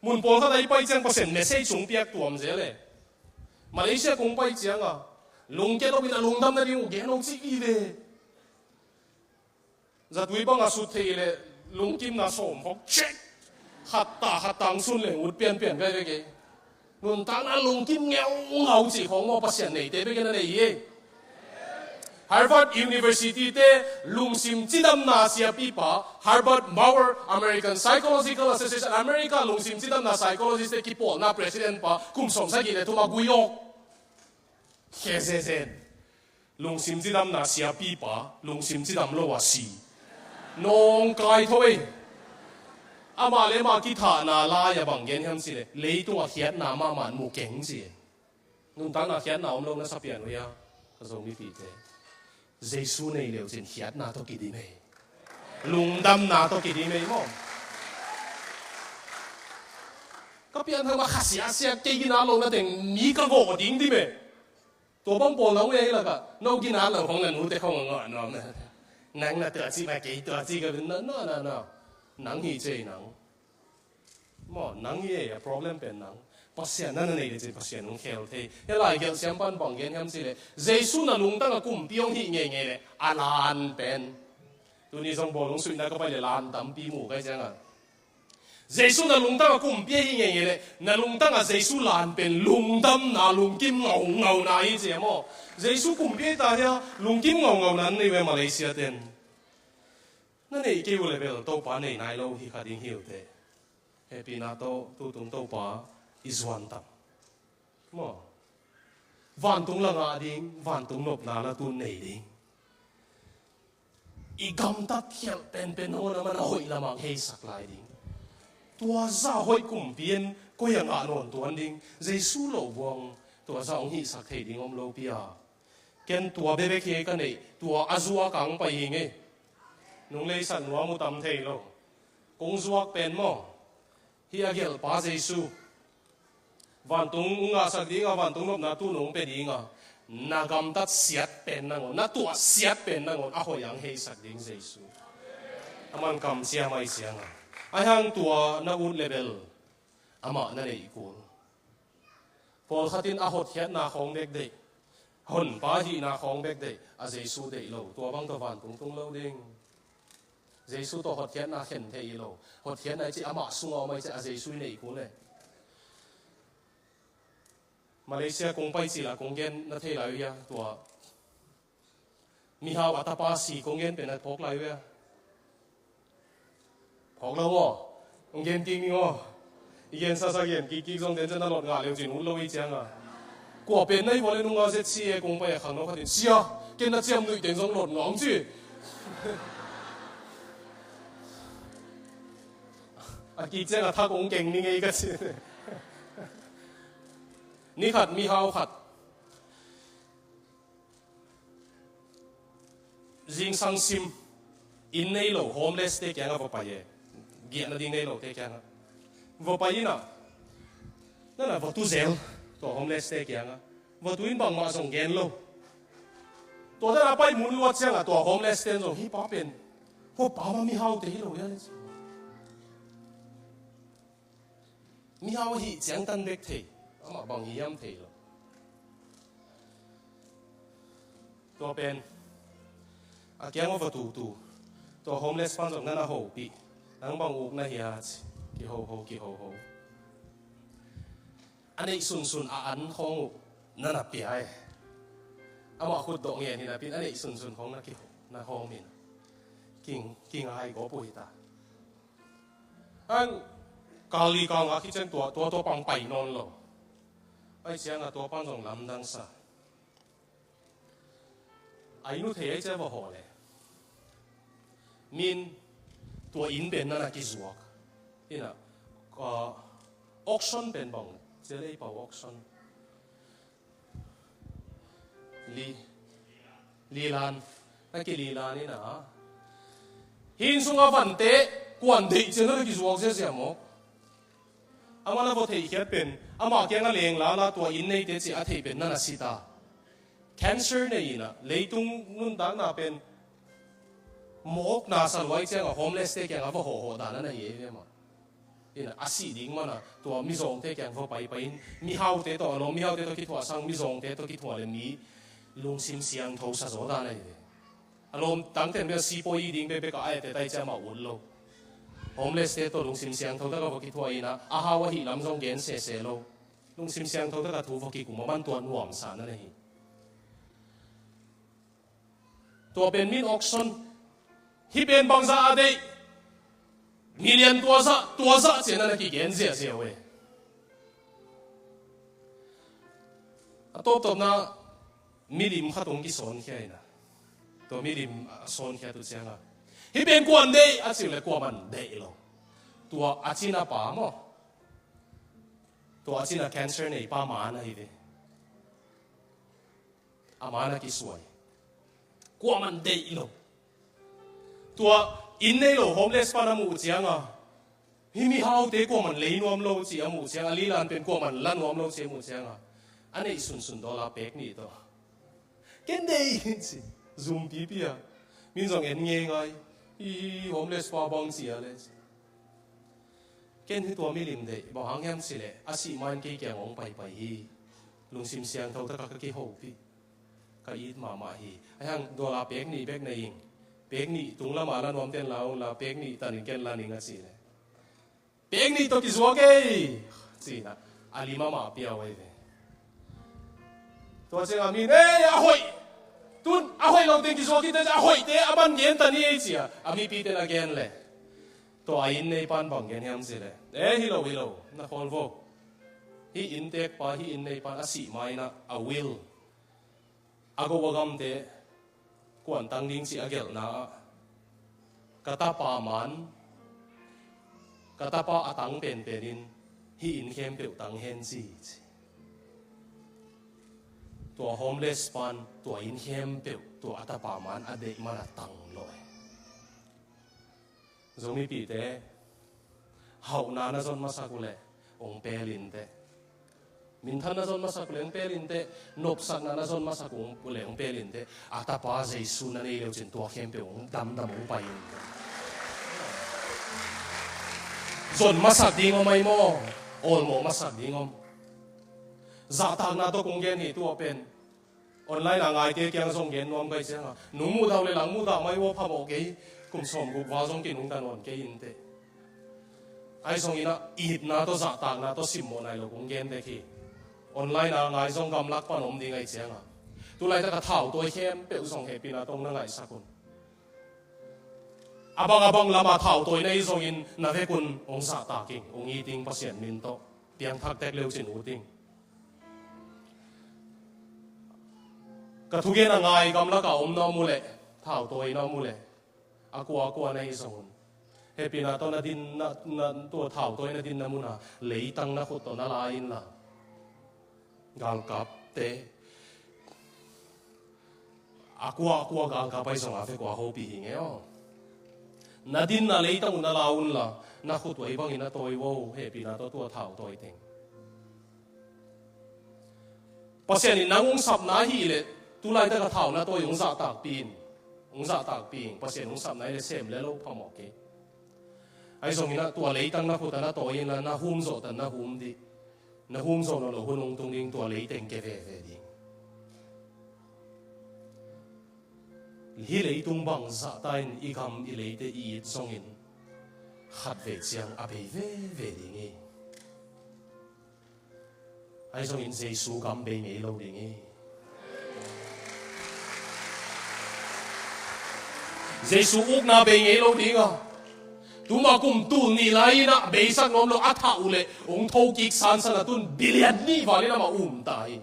Mun pawlkhat a i pai ciang Pasian message hong piak tuam zel e. Malaysia kong pai cianga lungkia nopin a lungdam nading uh gen hong ci i ve. Zatui banga sut thei leh lungkimna sawm khawng check. Khat ta khat tang sun leng ut pianpian kai ve kei. Nuntakna lungkim ngeungau cih khawng maw Pasian neite bekin a nei hi. Harvard University te lungsim cidamna siapipa, Herbert Maurer, American Psychological Association, America lungsim cidamna psychologist te kipawlna president pa, kum sawm sagih le thum a gui awk. Khe zezen. Lungsim cidamna siapipa, lungsim cidam lo a si. Nawngkai tho ei. Amah le amah kithahna lai-a bang gen hiam cih leh, leitungah khiatna mahmah mu keng ci. Nuntakna khiatna om lo na sa pian uh hia, ka Zomipite? Jesu nei leu cin khiatna tawh kidim ei. Lungdamna tawh kidim ei maw? Ka pianthak mah khasiasia kei gina lo na teng mi ka gawh ding dim ei. Tua bang pawl na uh ei lakah no gina lo khong na nute khong a ngah nuam na. Nang na tua ci mah kei tua ci ka bin na na na na. Nang hi cei nang. Maw, nang hi e, a problem pen nang. Pasian na na nei le cin Pasian hong khel thei. Hia lai gelh siampan bang gen hiam cih leh, Jesu na lungtang a kumpi hong hih ngeingei leh a lan pen. Tuni zong bawl hong suihna ka pai leh lan tampi mu kai cianga. Jesu na lungtang a kumpi a hih ngeingei leh na lungtang a Jesu lan pen lungdamna lungkim ngaungauna hi ci a maw? Jesu kumpi a hita hia, lungkim ngaungauna an nei ve Malaysia ten. Na neih kei uh leh bel Topa nei nai lo hi kha ding hi uh teh. Hehpihna tawh tutung Topa i zuan tam. Maw? Vantung la ngah ding, vantung nopna la tun nei ding. I gamtat khialh penpen hong a man a hoih lamah hong heisak lai ding. Tua zah hoih kumpi in koi a ngah nawn tuan ding. Jesu lo buang tua zah hong hihsak thei ding om lo pi a. Ken tua bekbek hi ka neih, tua a zuak ang pai hi ngei. Nung leisak nuam uh tam thei lo. Kong zuak pen maw? Hih a gelhpa Jesu. Vantung hong ngahsak dinga, vantung nopna tu nong pia dinga, na gamtat siat pen nangawn, na tuah siat pen nangawn a hoih ang heisak ding Jesu. A man kamsiam ahi cianga, ahi hang tua na ut le bel amah na neih kul. Pawlkhat in a hotkhiatna khawng bek deih, honpa hihna khawng bek deih, a Jesu deih lo, tua bang tawh vantung tung lo ding. Jesu tawh hotkhiatna khen thei hi lo. Hotkhiatna i cih amah sungah om ahi ciah a Jesu i neih kul e. Malaysia kong pai cil a kong gen na thei lai uh hia, tua mihau a tapa si kong gen pen a phawk lai uh hia? Phawk lo maw? Hong gen kik ning aw. I gen sasa gen kikkik zong den ciang na lot ngah leu cin ut lo i cianga. Kua pen na i vawle nunga Z C A kong pai a khang no khatin, sia, ken na ciam nuih teng zong lot ngah hong ci. A kik cianga thak hong keng ning ei ka ci. Ni khat mihau khat zingsang sim, inn nei lo homeless te kiangah va pai e. Giahna ding nei lo te kiangah va pai inah, nana va tu zel tua homeless te kiangah. Va tu in bangmah zong gen lo. Tua dan a pai mun luat ciangah tua homeless ten zong, hih pa pen, hua pa mah mihau te hi lo ia le ci. Mihau ahih ciangtan bek thei, amah bang hiam thei lo. Tua pen a kiang va tutu, tua homeless pan zong nana hopih, nang bang uk na hia ci, kihoho kihoho. A neih sunsun a an khawng uh nana pia e. Amah khut dawh ngen hinapin a neih sunsun khawng na kiho na hawmin king kingai gawp uh hita. An kal li kal nga khit ciang tua tua tua pang pai nawn lo. Ai cianga tua pan zong lamdang sa. Ai nu thei ai cia va haw le. Min tua inn pen nana kizuak. Ina, uh, auction pen bang cia lei pau auction. Li, lilan, na kililan ina. Hin sunga vante kuan deih cian na kizuak ziazia mawk. Amah na va theihkhiat pen amah kianga leng lala tua inn neite ci a theih pen nana sita. Cancer nei ina leitung nuntakna pen mawkna sa luai cianga homeless te kianga va hawhhawh dan a na hi ei ve mah. Ina a sih ding mana tua mizawngte kiang va paipai in mihaute tawh a lawm mihaute tawh kithuah sang mizawngte tawh kithuah le mi lungsim siangtho sa zaw dan ahi ve. A lawm tangten bia sipawi ding bekbek a aete tai ciama ut lo. Homeless te tawh lungsim siangtho taka va kithuah ina a hau ahi lam zong gen sese lo. Lungsim siangtho taka thu va kikum a man tua nuamsa na na hi. Tua pen min auction. Hih pen bangzah a deih. Million tuazah tuazah cian a na kigen ziahziah uh e. A tawptawpna milim khat hong kisawnkhiat ina. Tua milim a sawnkhiat uh cianga hih pen kuan deih a ciu le kuaman deih lo. Tua a cina pa maw? Tua a cina cancer nei pa man ahi ve. A man a kisuai. Kuaman deih lo. Tua inn nei lo homeless pan a muh cianga hih mihaute kuaman lei nuam lo ci a muh cianga lilan pen kuaman la nuam lo ci a muh cianga a neih sunsun dollar pek nih tawh ken deih ci. Zumpipi a min zong en ngeingai. Hi homeless pa bang ci a le ci. Ken hi tua milim deih bang hang hiam sileh a sih main kei kiang hong paipai hi. Lungsim siangtho taka ka kihopih. Ka it mahmah hi. Ahi hang dollar pek nih bek na ing. Pek nih tunglamah la nuamten la ung la pek nih tanin ken la ning a cih le pek nih tawh kizuak ei. Cina a lim amah piau ei ve. Tua cianga min ei a hoih tun a hoih lo teng kizuak hi te a hoihte a man gen ta ni ei cia a mipite na gen le. Tua a inn nei pan bang gen hiam cih le e hi lo hi lo na khawl vo. Hih inntek pa hih inn nei pan a sih maina a will a go a gamte kuantang ding cih a gelhna ah ka tapa man ka tapa a tang penpen in hih inn khempeuh tang hen ci ci. Tua homeless pan tua inn khempeuh tua a tapa man a deih man a tang lawh e. Zomipite hauhna na zon masak uhleh ong pelin teh. Minthan na zon masak uhleh ong pelin teh. Nopsakna na zon masak uhleh ong pelin teh. A tapa Jesu na nei leucin tua khempeuh ong damdam ong pai in teh. Zon masak ding om ahi maw? Awlmawh masak ding om? Zahtakna tawh kong gen hi tua pen. Online a ngaite kiang zong gen nuam ka hih cianga, nung mudah uh le lang mudah mai uh a phamawh kei, kum sawmguk val zong kinungta nawn kei inteh. Ahi zongin ah itna tawh zahtakna tawh simmawh nai lo kong gen dek hi. Online a ngai zong gamlak pan om ding ahi cianga, tulaitak a thautawi khempeuh zong hehpihna tawh hong na ngaihsak un. A bang a bang lama thautawina i zongin na vek un hong zahtak ing, hong it ing Pasian min tawh. Piangthak tek leu cin ut ing. Ka thugen a ngai gamlak a om na om uh leh, thautawina om uh leh, a kua a kua na i zong un, hehpihna tawh na din, na, na, tua thautawina dinna muna leitang na khut tawh na la inla, galkapte, a kua a kua galkap ahi zong a vek uh a hopih hi ngei aw. Na dinna leitang uh na la unla, na khut uh ahi bangin na tawi uh aw, hehpihna tawh tua thautawi teng. Pasian in nang hong sapna ahih leh, tulaitak a thau na tawi hong zahtakpih in, hong zahtakpih in, Pasian hong sapna ahih leh sem le lo phamawh kei. Ahi zongin ah tua leitang na khut ah na tawi inla, na hum zawh tan na hum dih. Na hum zawh nawn loh hun hong tung ding, tua leiteng kia veve ding. Hih leitung bang zahta in i gam i leite i it zongin, khatvei ciang a bei veve ding hi. Ahi zongin Jesu gam bei ngei lo ding hi. Jesu ukna bei ngei lo ding a. Tuma kum tul nih lai-in ah beisak nuam lo a thah uh leh hong thokik sansan a tun billion nih val in amah um ta hi.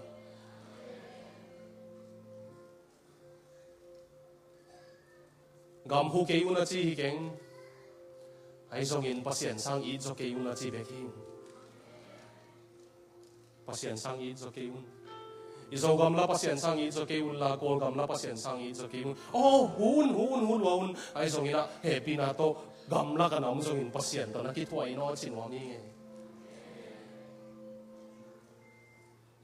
Gam hu kei un a ci hi keng. Ahi zongin Pasian sang it zaw kei un a ci bek hi. Pasian sang it zaw kei un. I Zogam la Pasian sang it zaw kei un la, Kawlgam la Pasian sang it zaw kei un. Aw, hu un, hu un, hu lua un. Ahi zongin ah hehpihna tawh gamlak a na om zongin Pasian tawh na kithuah in aw ci nuam hi ngei.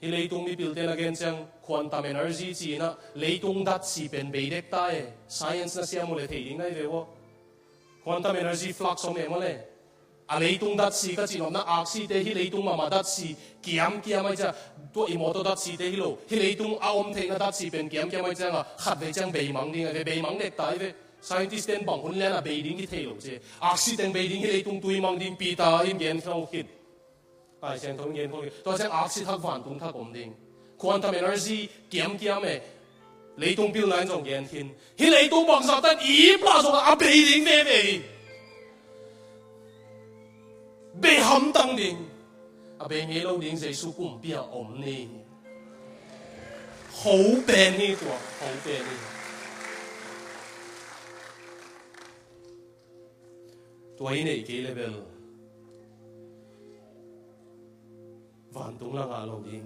Hih leitung mipilte na gen ciang quantum energy ci-in ah leitung datsi pen bei dek ta e. Science na siam uh leh thei ding na hi ve aw. Quantum energy flux om e maw le. A leitung datsi ka cih nopna aksite hih leitung mahmah datsi kiamkiam ahi ciang, tua i mawtaw datsite hi lo. Hih leitung a om theihna datsi pen kiamkiam ahi cianga khatvei ciang beimang ding ahi ve, beimang dek ta ahi ve. Scientist ten bang hun lian a bei ding kithei lo ci. Aksi teng bei ding, hih leitung tui mang ding, Peter in gen khawm khin. Lai Siangtho in gen khawm khin. Tua ciang aksi thak vantung thak om ding. Quantum energy kiamkiam e. Leitung pilna in zong gen khin. Hih leitung bangzah tan i iplah zong a bei ding veve hi. Bei hamtang ding. A bei ngei lo ding, Jesu kumpi a om ni. Ho pen hi tua, ho pen hi. Tua i neih kei le bel vantung la ngah lo ding,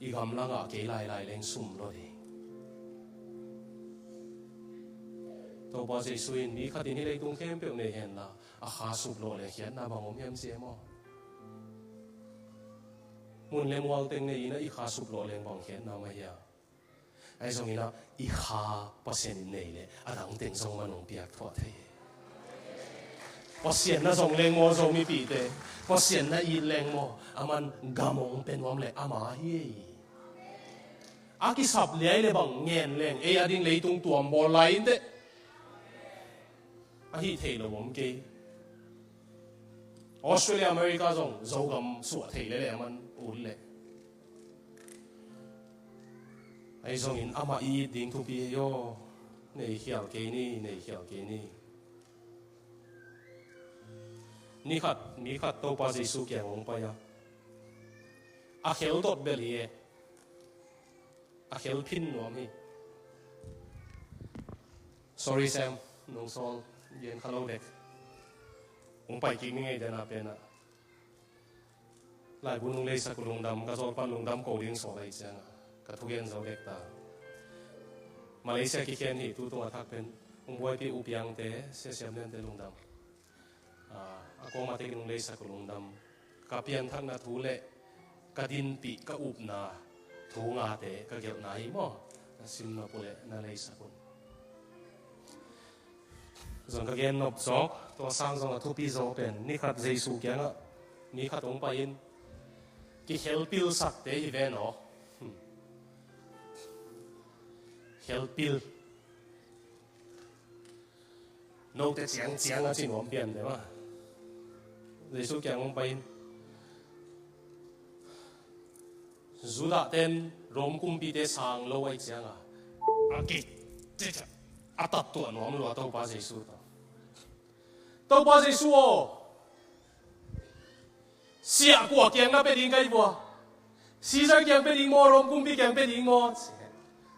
i gam la ngah kei lailai leng sum lo ding. Topa Jesu in mi khat in hih leitung khempeuh nei henla, a kha suklawh leng khiatna bang om hiam ci e maw? Mun le mual teng nei in a i kha suklawh leng bang khiatna mah hiam? Ahi zongin ah i kha Pasian in nei leh a dang teng zong man hong piak thuah thei hi. Pasian na zong leng maw, Zomipihte? Pasian na it leng maw? A man gam hong pia nuam leh ama hi. A kisap liai le bang ngen leng ei a ding leitung tuam bawl lai inteh. Ahi thei lo om kei. Australia, America zong Zogam suah thei lele a man ut leh. Ahi zongin amah i it ding thupi hi aw. Nei khial kei ni, nei khial kei ni. Ni khat mi khat Topa Jesu kiang hong pai a, a khel dot bel hi e. A khel phin nuam hi. Sorry Sam, nong sawl gen kha lo dek. Hong pai kik ni ngei den a pen ah. Laibu nong leisak uh lungdam, ka zawl pan lungdam ko ding sawl ahi ciangah ka thugen zo dek ta. Malaysia kikhen hi, tu tung a thak pen hong buaipih uh piangte, Sia Siam Liante lungdam. A, a kuamah tekin hong leisak uh lungdam. Ka pianthakna thu le ka dinpih, ka upna thu ngate ka gelhna hi maw? Na sim nop uh leh na leisak un. Zong ka gen nop zawk, tua sang zong a thupi zaw pen, ni khat Jesu kiangah mi khat hong pai in, kikhelpilsakte hi ve naw. Khelpil. Note ciangciang a ci nuam pian deuh a. Jesu kiang hong pai in, Judah ten Rom kumpite sang lo ahih cianga a ki, a tattuah nuam lua Topa Jesu tawh. Topa Jesu aw, siah kua kiang na pia ding ka hi vua? Caesar kiang pia ding maw, Rom kumpi kiang pia ding maw?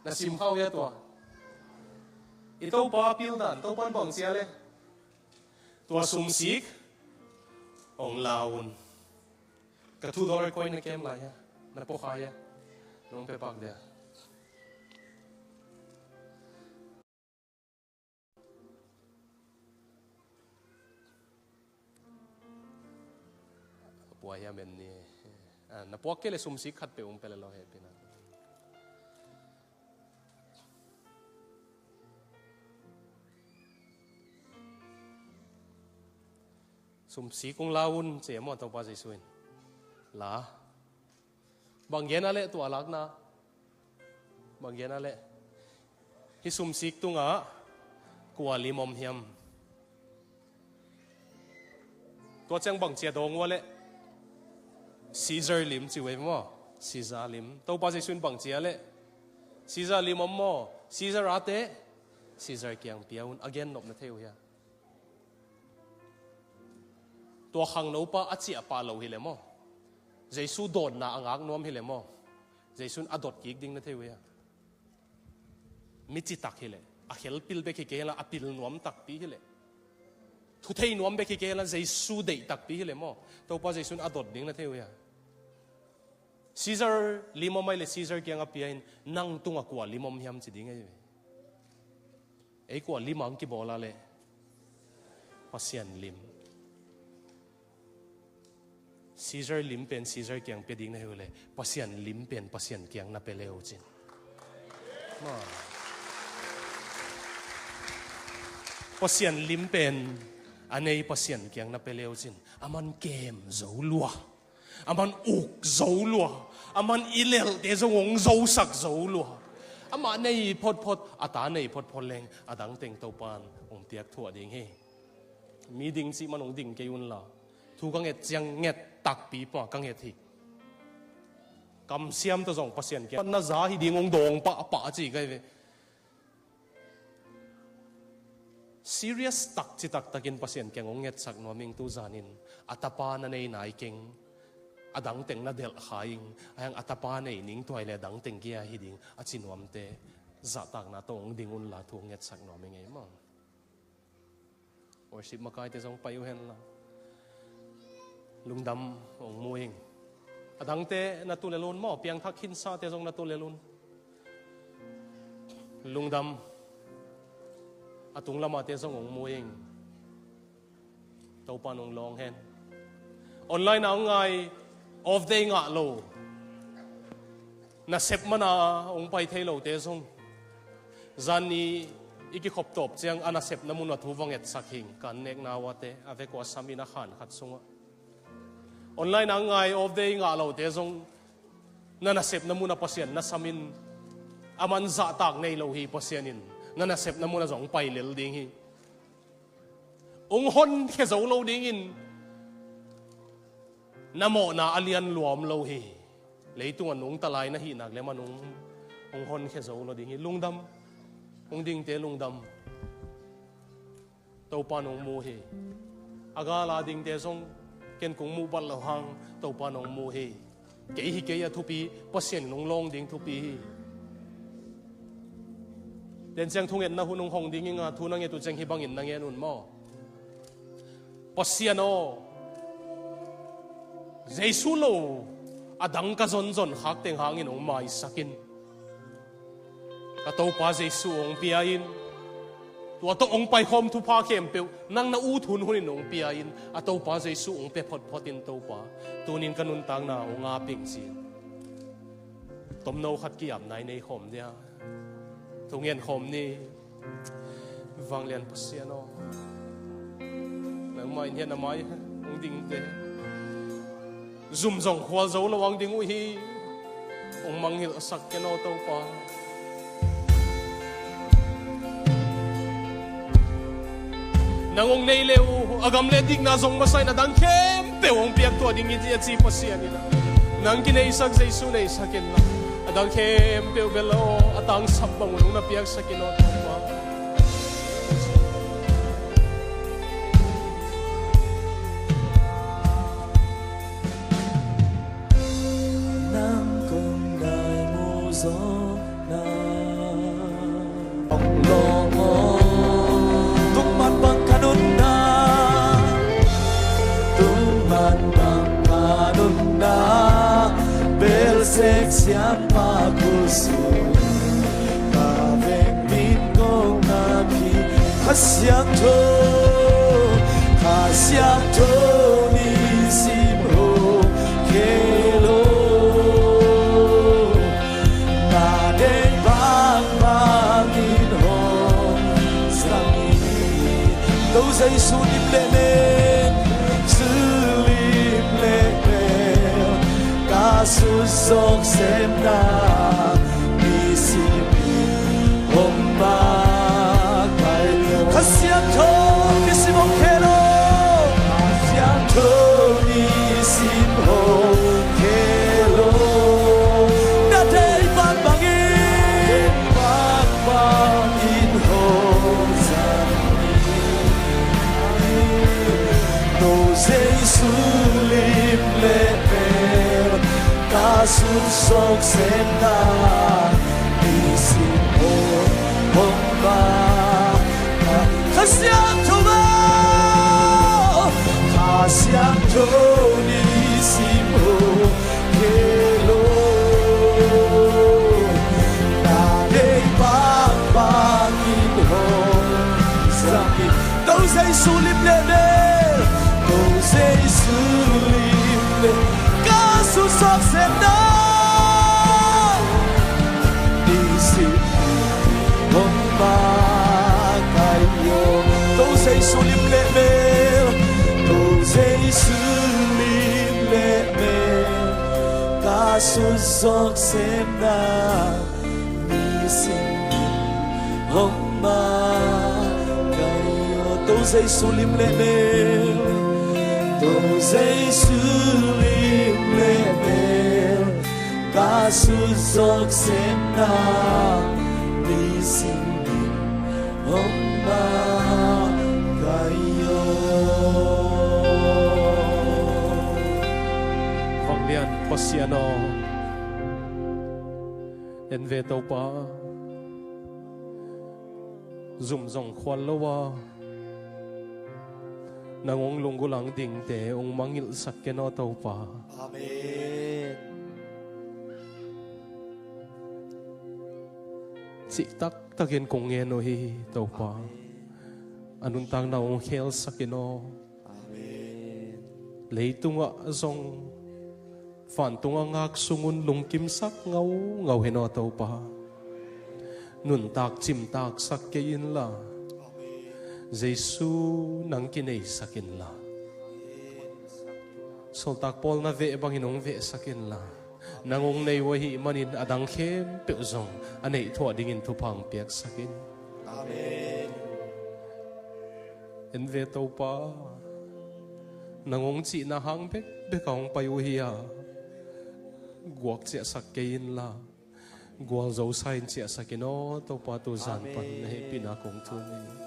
Na sim kha uh hia tua? I Topa a pil dan, Topa in bang ci a leh, tua sumsik hong la un. Ka two dollar coin na kem lai hia? Na pua kha hia? Nong pia pak dia. Pua hia men ni. Ah, na puak kei leh sumsik khat peuh hong pia lel lo hehpihna. Sumsik hong la un ci e maw Topa Jesu in. La. Bang gen a leh tua lakna? Bang gen a leh? Hih sumsik tungah kua lim om hiam? Tua ciang bang ci a dawng uh a leh? Caesar lim ci uh ei maw? Caesar lim. Topa Jesu in bang ci a leh? Caesar lim om maw? Caesar a teh Caesar kiang pia un, a gen nop na thei uh hia? Tua khangnopa a ciah pah lo hileh maw? Jesu dawnna a ngak nuam hileh maw? Jesu in a dot kik ding na thei uh hia? Mi citak hileh, a khelpil bek hi kei henla, a pil nuam takpi hileh, thu thei nuam bek hi kei henla, Jesu deih takpi hileh maw? Topa Jesu in a dot ding na thei uh hia? Caesar lim om ahih leh Caesar kiangah pia in, nang tungah kua lim om hiam ci ding ahi ve. Ei kua lim a hong kibawl a leh? Pasian lim. Caesar lim pen Caesar kiang pia ding na hi uh leh, Pasian lim pen Pasian kiang na pia le uh cin. Ma. Pasian lim pen a nei Pasian kiang na pia le uh cin. A man kem zo lua. A man uk zo lua. A man i lelhte zong hong zosak zo lua. Amah nei photphot, a ta nei photphot leng, a dang teng Topan hong piak thuah ding hi. Mi ding cih man hong ding kei unla, thu ka nget ciang nget takpi pah ka nget hi. Kamsiam tawh zong Pasian kiang na za hi ding hong dawng pahpah a ci ka hi ve. Serious tak, citak takin Pasian kiang hong ngetsak nuam ing. Tu zanin a tapa na nei nai keng, a dang teng na delh kha ing. Ahi hang a tapa nei ning, tua hi leh a dang teng kia hi ding a ci nuamte zahtakna tawh hong ding unla, thu hong ngetsak nuam ing ei maw. Worship makaite zong pai uh henla, lungdam hong mu ing. A dangte na tu lel un maw, piangthak khinsate zong na tu lel un. Lungdam. A tunglamate zong hong mu ing. Topan hong lawng hen. Online a hong ngai, off day ngah lo, nasep mana hong pai thei lote zong, zanni i kikhop tawp ciang a nasepna munah thu va ngetsak hing. Kan nekna uate a vek uh a sam in a khan khat sungah, online a ngai off day ngah lote zong, na nasepna munah Pasian na sam in. A man zahtak nei lo hi, Pasian in na nasepna munah zong pai lel ding hi. Hong honkhia zo lo dingin, na mawhna a lian lua om lo hi. Leitungah nungta lai na hih nak leh man hong, hong honkhia zo lo ding hi. Lungdam. Hong dingte lungdam. Topan hong mu hi. A gala dingte zong ken kong muh bat loh hang Topan hong mu hi. Kei hi kei a thupi, Pasian in hong lawng ding thupi hi. Denciang thungetna hun hong hong ding inga, thu na nget uh ciang hih bangin na ngen un maw. Pasian aw, Jesu lo a dang ka zonzon khak teng hangin hong maisak in. Ka Topa Jesu hong pia in. Tua tawh hong paikhawm thupha khempeuh nang na ut hunhunin hong pia in. A Topa Jesu hong pia photphot in Topa, tunin ka nuntakna hong ap ing ci-in tomno khat ki-apna i nei khawm dia. Thungen khawm ni. Vanglian Pasian aw, Mai hian a mai hong dingte zum zong khual zo lo ang ding uh hi. Hong mangngilh a sak ken aw Topa. Nang hong nei le uh a gam le dikna zong masa in a dang khempeuh hong piak tuah ding hi a ci Pasian in nang kineisak Jesu neisak inla a dang khempeuh bel aw a tangsap bang un hong na piaksak in aw Topa. Nang kong nai mu zo na ong lawng aw. Tungman bang ka nunna, tungman bang ka nunna, bel sek siampa khusu ka veng min kong na phi. Kha Siangtho, Kha Siangtho ni sim hong khel aw. Na deih bangbangin hong zang in. To Jesu lim le mel, Jesu lim le mel, ka sut zawk semna nisim in hong makaih. Kha Siangtho nisim hong khel aw. Kha Siangtho nisim hong khel aw. Na deih bangbangin, bangbangin hong zang in. To Jesu lim le mel, ka sut zawk semna nisim hong makaih. Kha Siangtho aw, Kha Siangtho nisim hong khel aw. Na deih bangbangin hong zang in. To Jesu lim le mel, To Jesu lim le, ka sut zawk semna nisim hong makaih aw. To Jesu lim le mel, To Jesu lim le mel, ka sut zawk semna nisim in hong makaih aw. To Jesu lim le mel, To Jesu lim le mel, ka sut zawk semna nisim in hong makaih aw. Vanglian Pasian aw, en ve Topa. Zum zong khual lo a nang hong lunggulh ang dingte hong mangngilhsak ken aw Topa. Amen. Cih taktakin kong ngen uh hi Topa. Amen. A nuntakna hong khelsak in aw. Amen. Leitungah zong vantung a ngak sungun lungkimsak ngaungau hen aw Topa. Nuntak cimtaksak kei inla, Jesu nang kineisak inla, sawltak Paul na veh bangin hong vehsak inla, nang hong nei uh ahih manin a dang khempeuh zong a neih thuah dingin thupha hong piaksak in. Amen. En ve Topa, nang hong cihna hang bekbek a hong pai uh hi a, guak ciahsak kei inla, gualzo sa-in ciahsak in aw Topa, tu zan pan na hehpihna kong thum hi.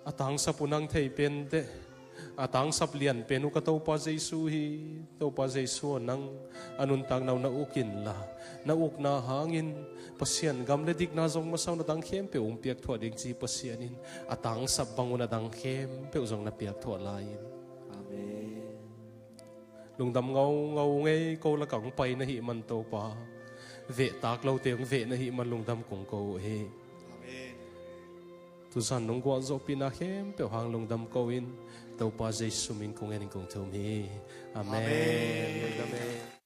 A tangsap uh nang thei pen teh, a tangsap lian pen uh ka Topa Jesu hi. Topa Jesu aw, nang a nuntakna uh na uk inla, na ukna hangin Pasian gam le dikna zong masa un a dang khempeuh hong piak thuah ding ci Pasian in a tangsap bang un a dang khempeuh zong na piak thuah lai in. Amen. Lungdam ngaungau ngei ko lakah hong pai na hih man Topa, vehtak lote hong veh na hih man lungdam kong ko uh hi. Amen. Tuzan nong gualzawhpihna khempeuh hang lungdam ko in, Topa Jesu min kong en in kong thum hi. Amen. Amen. Lungdam e.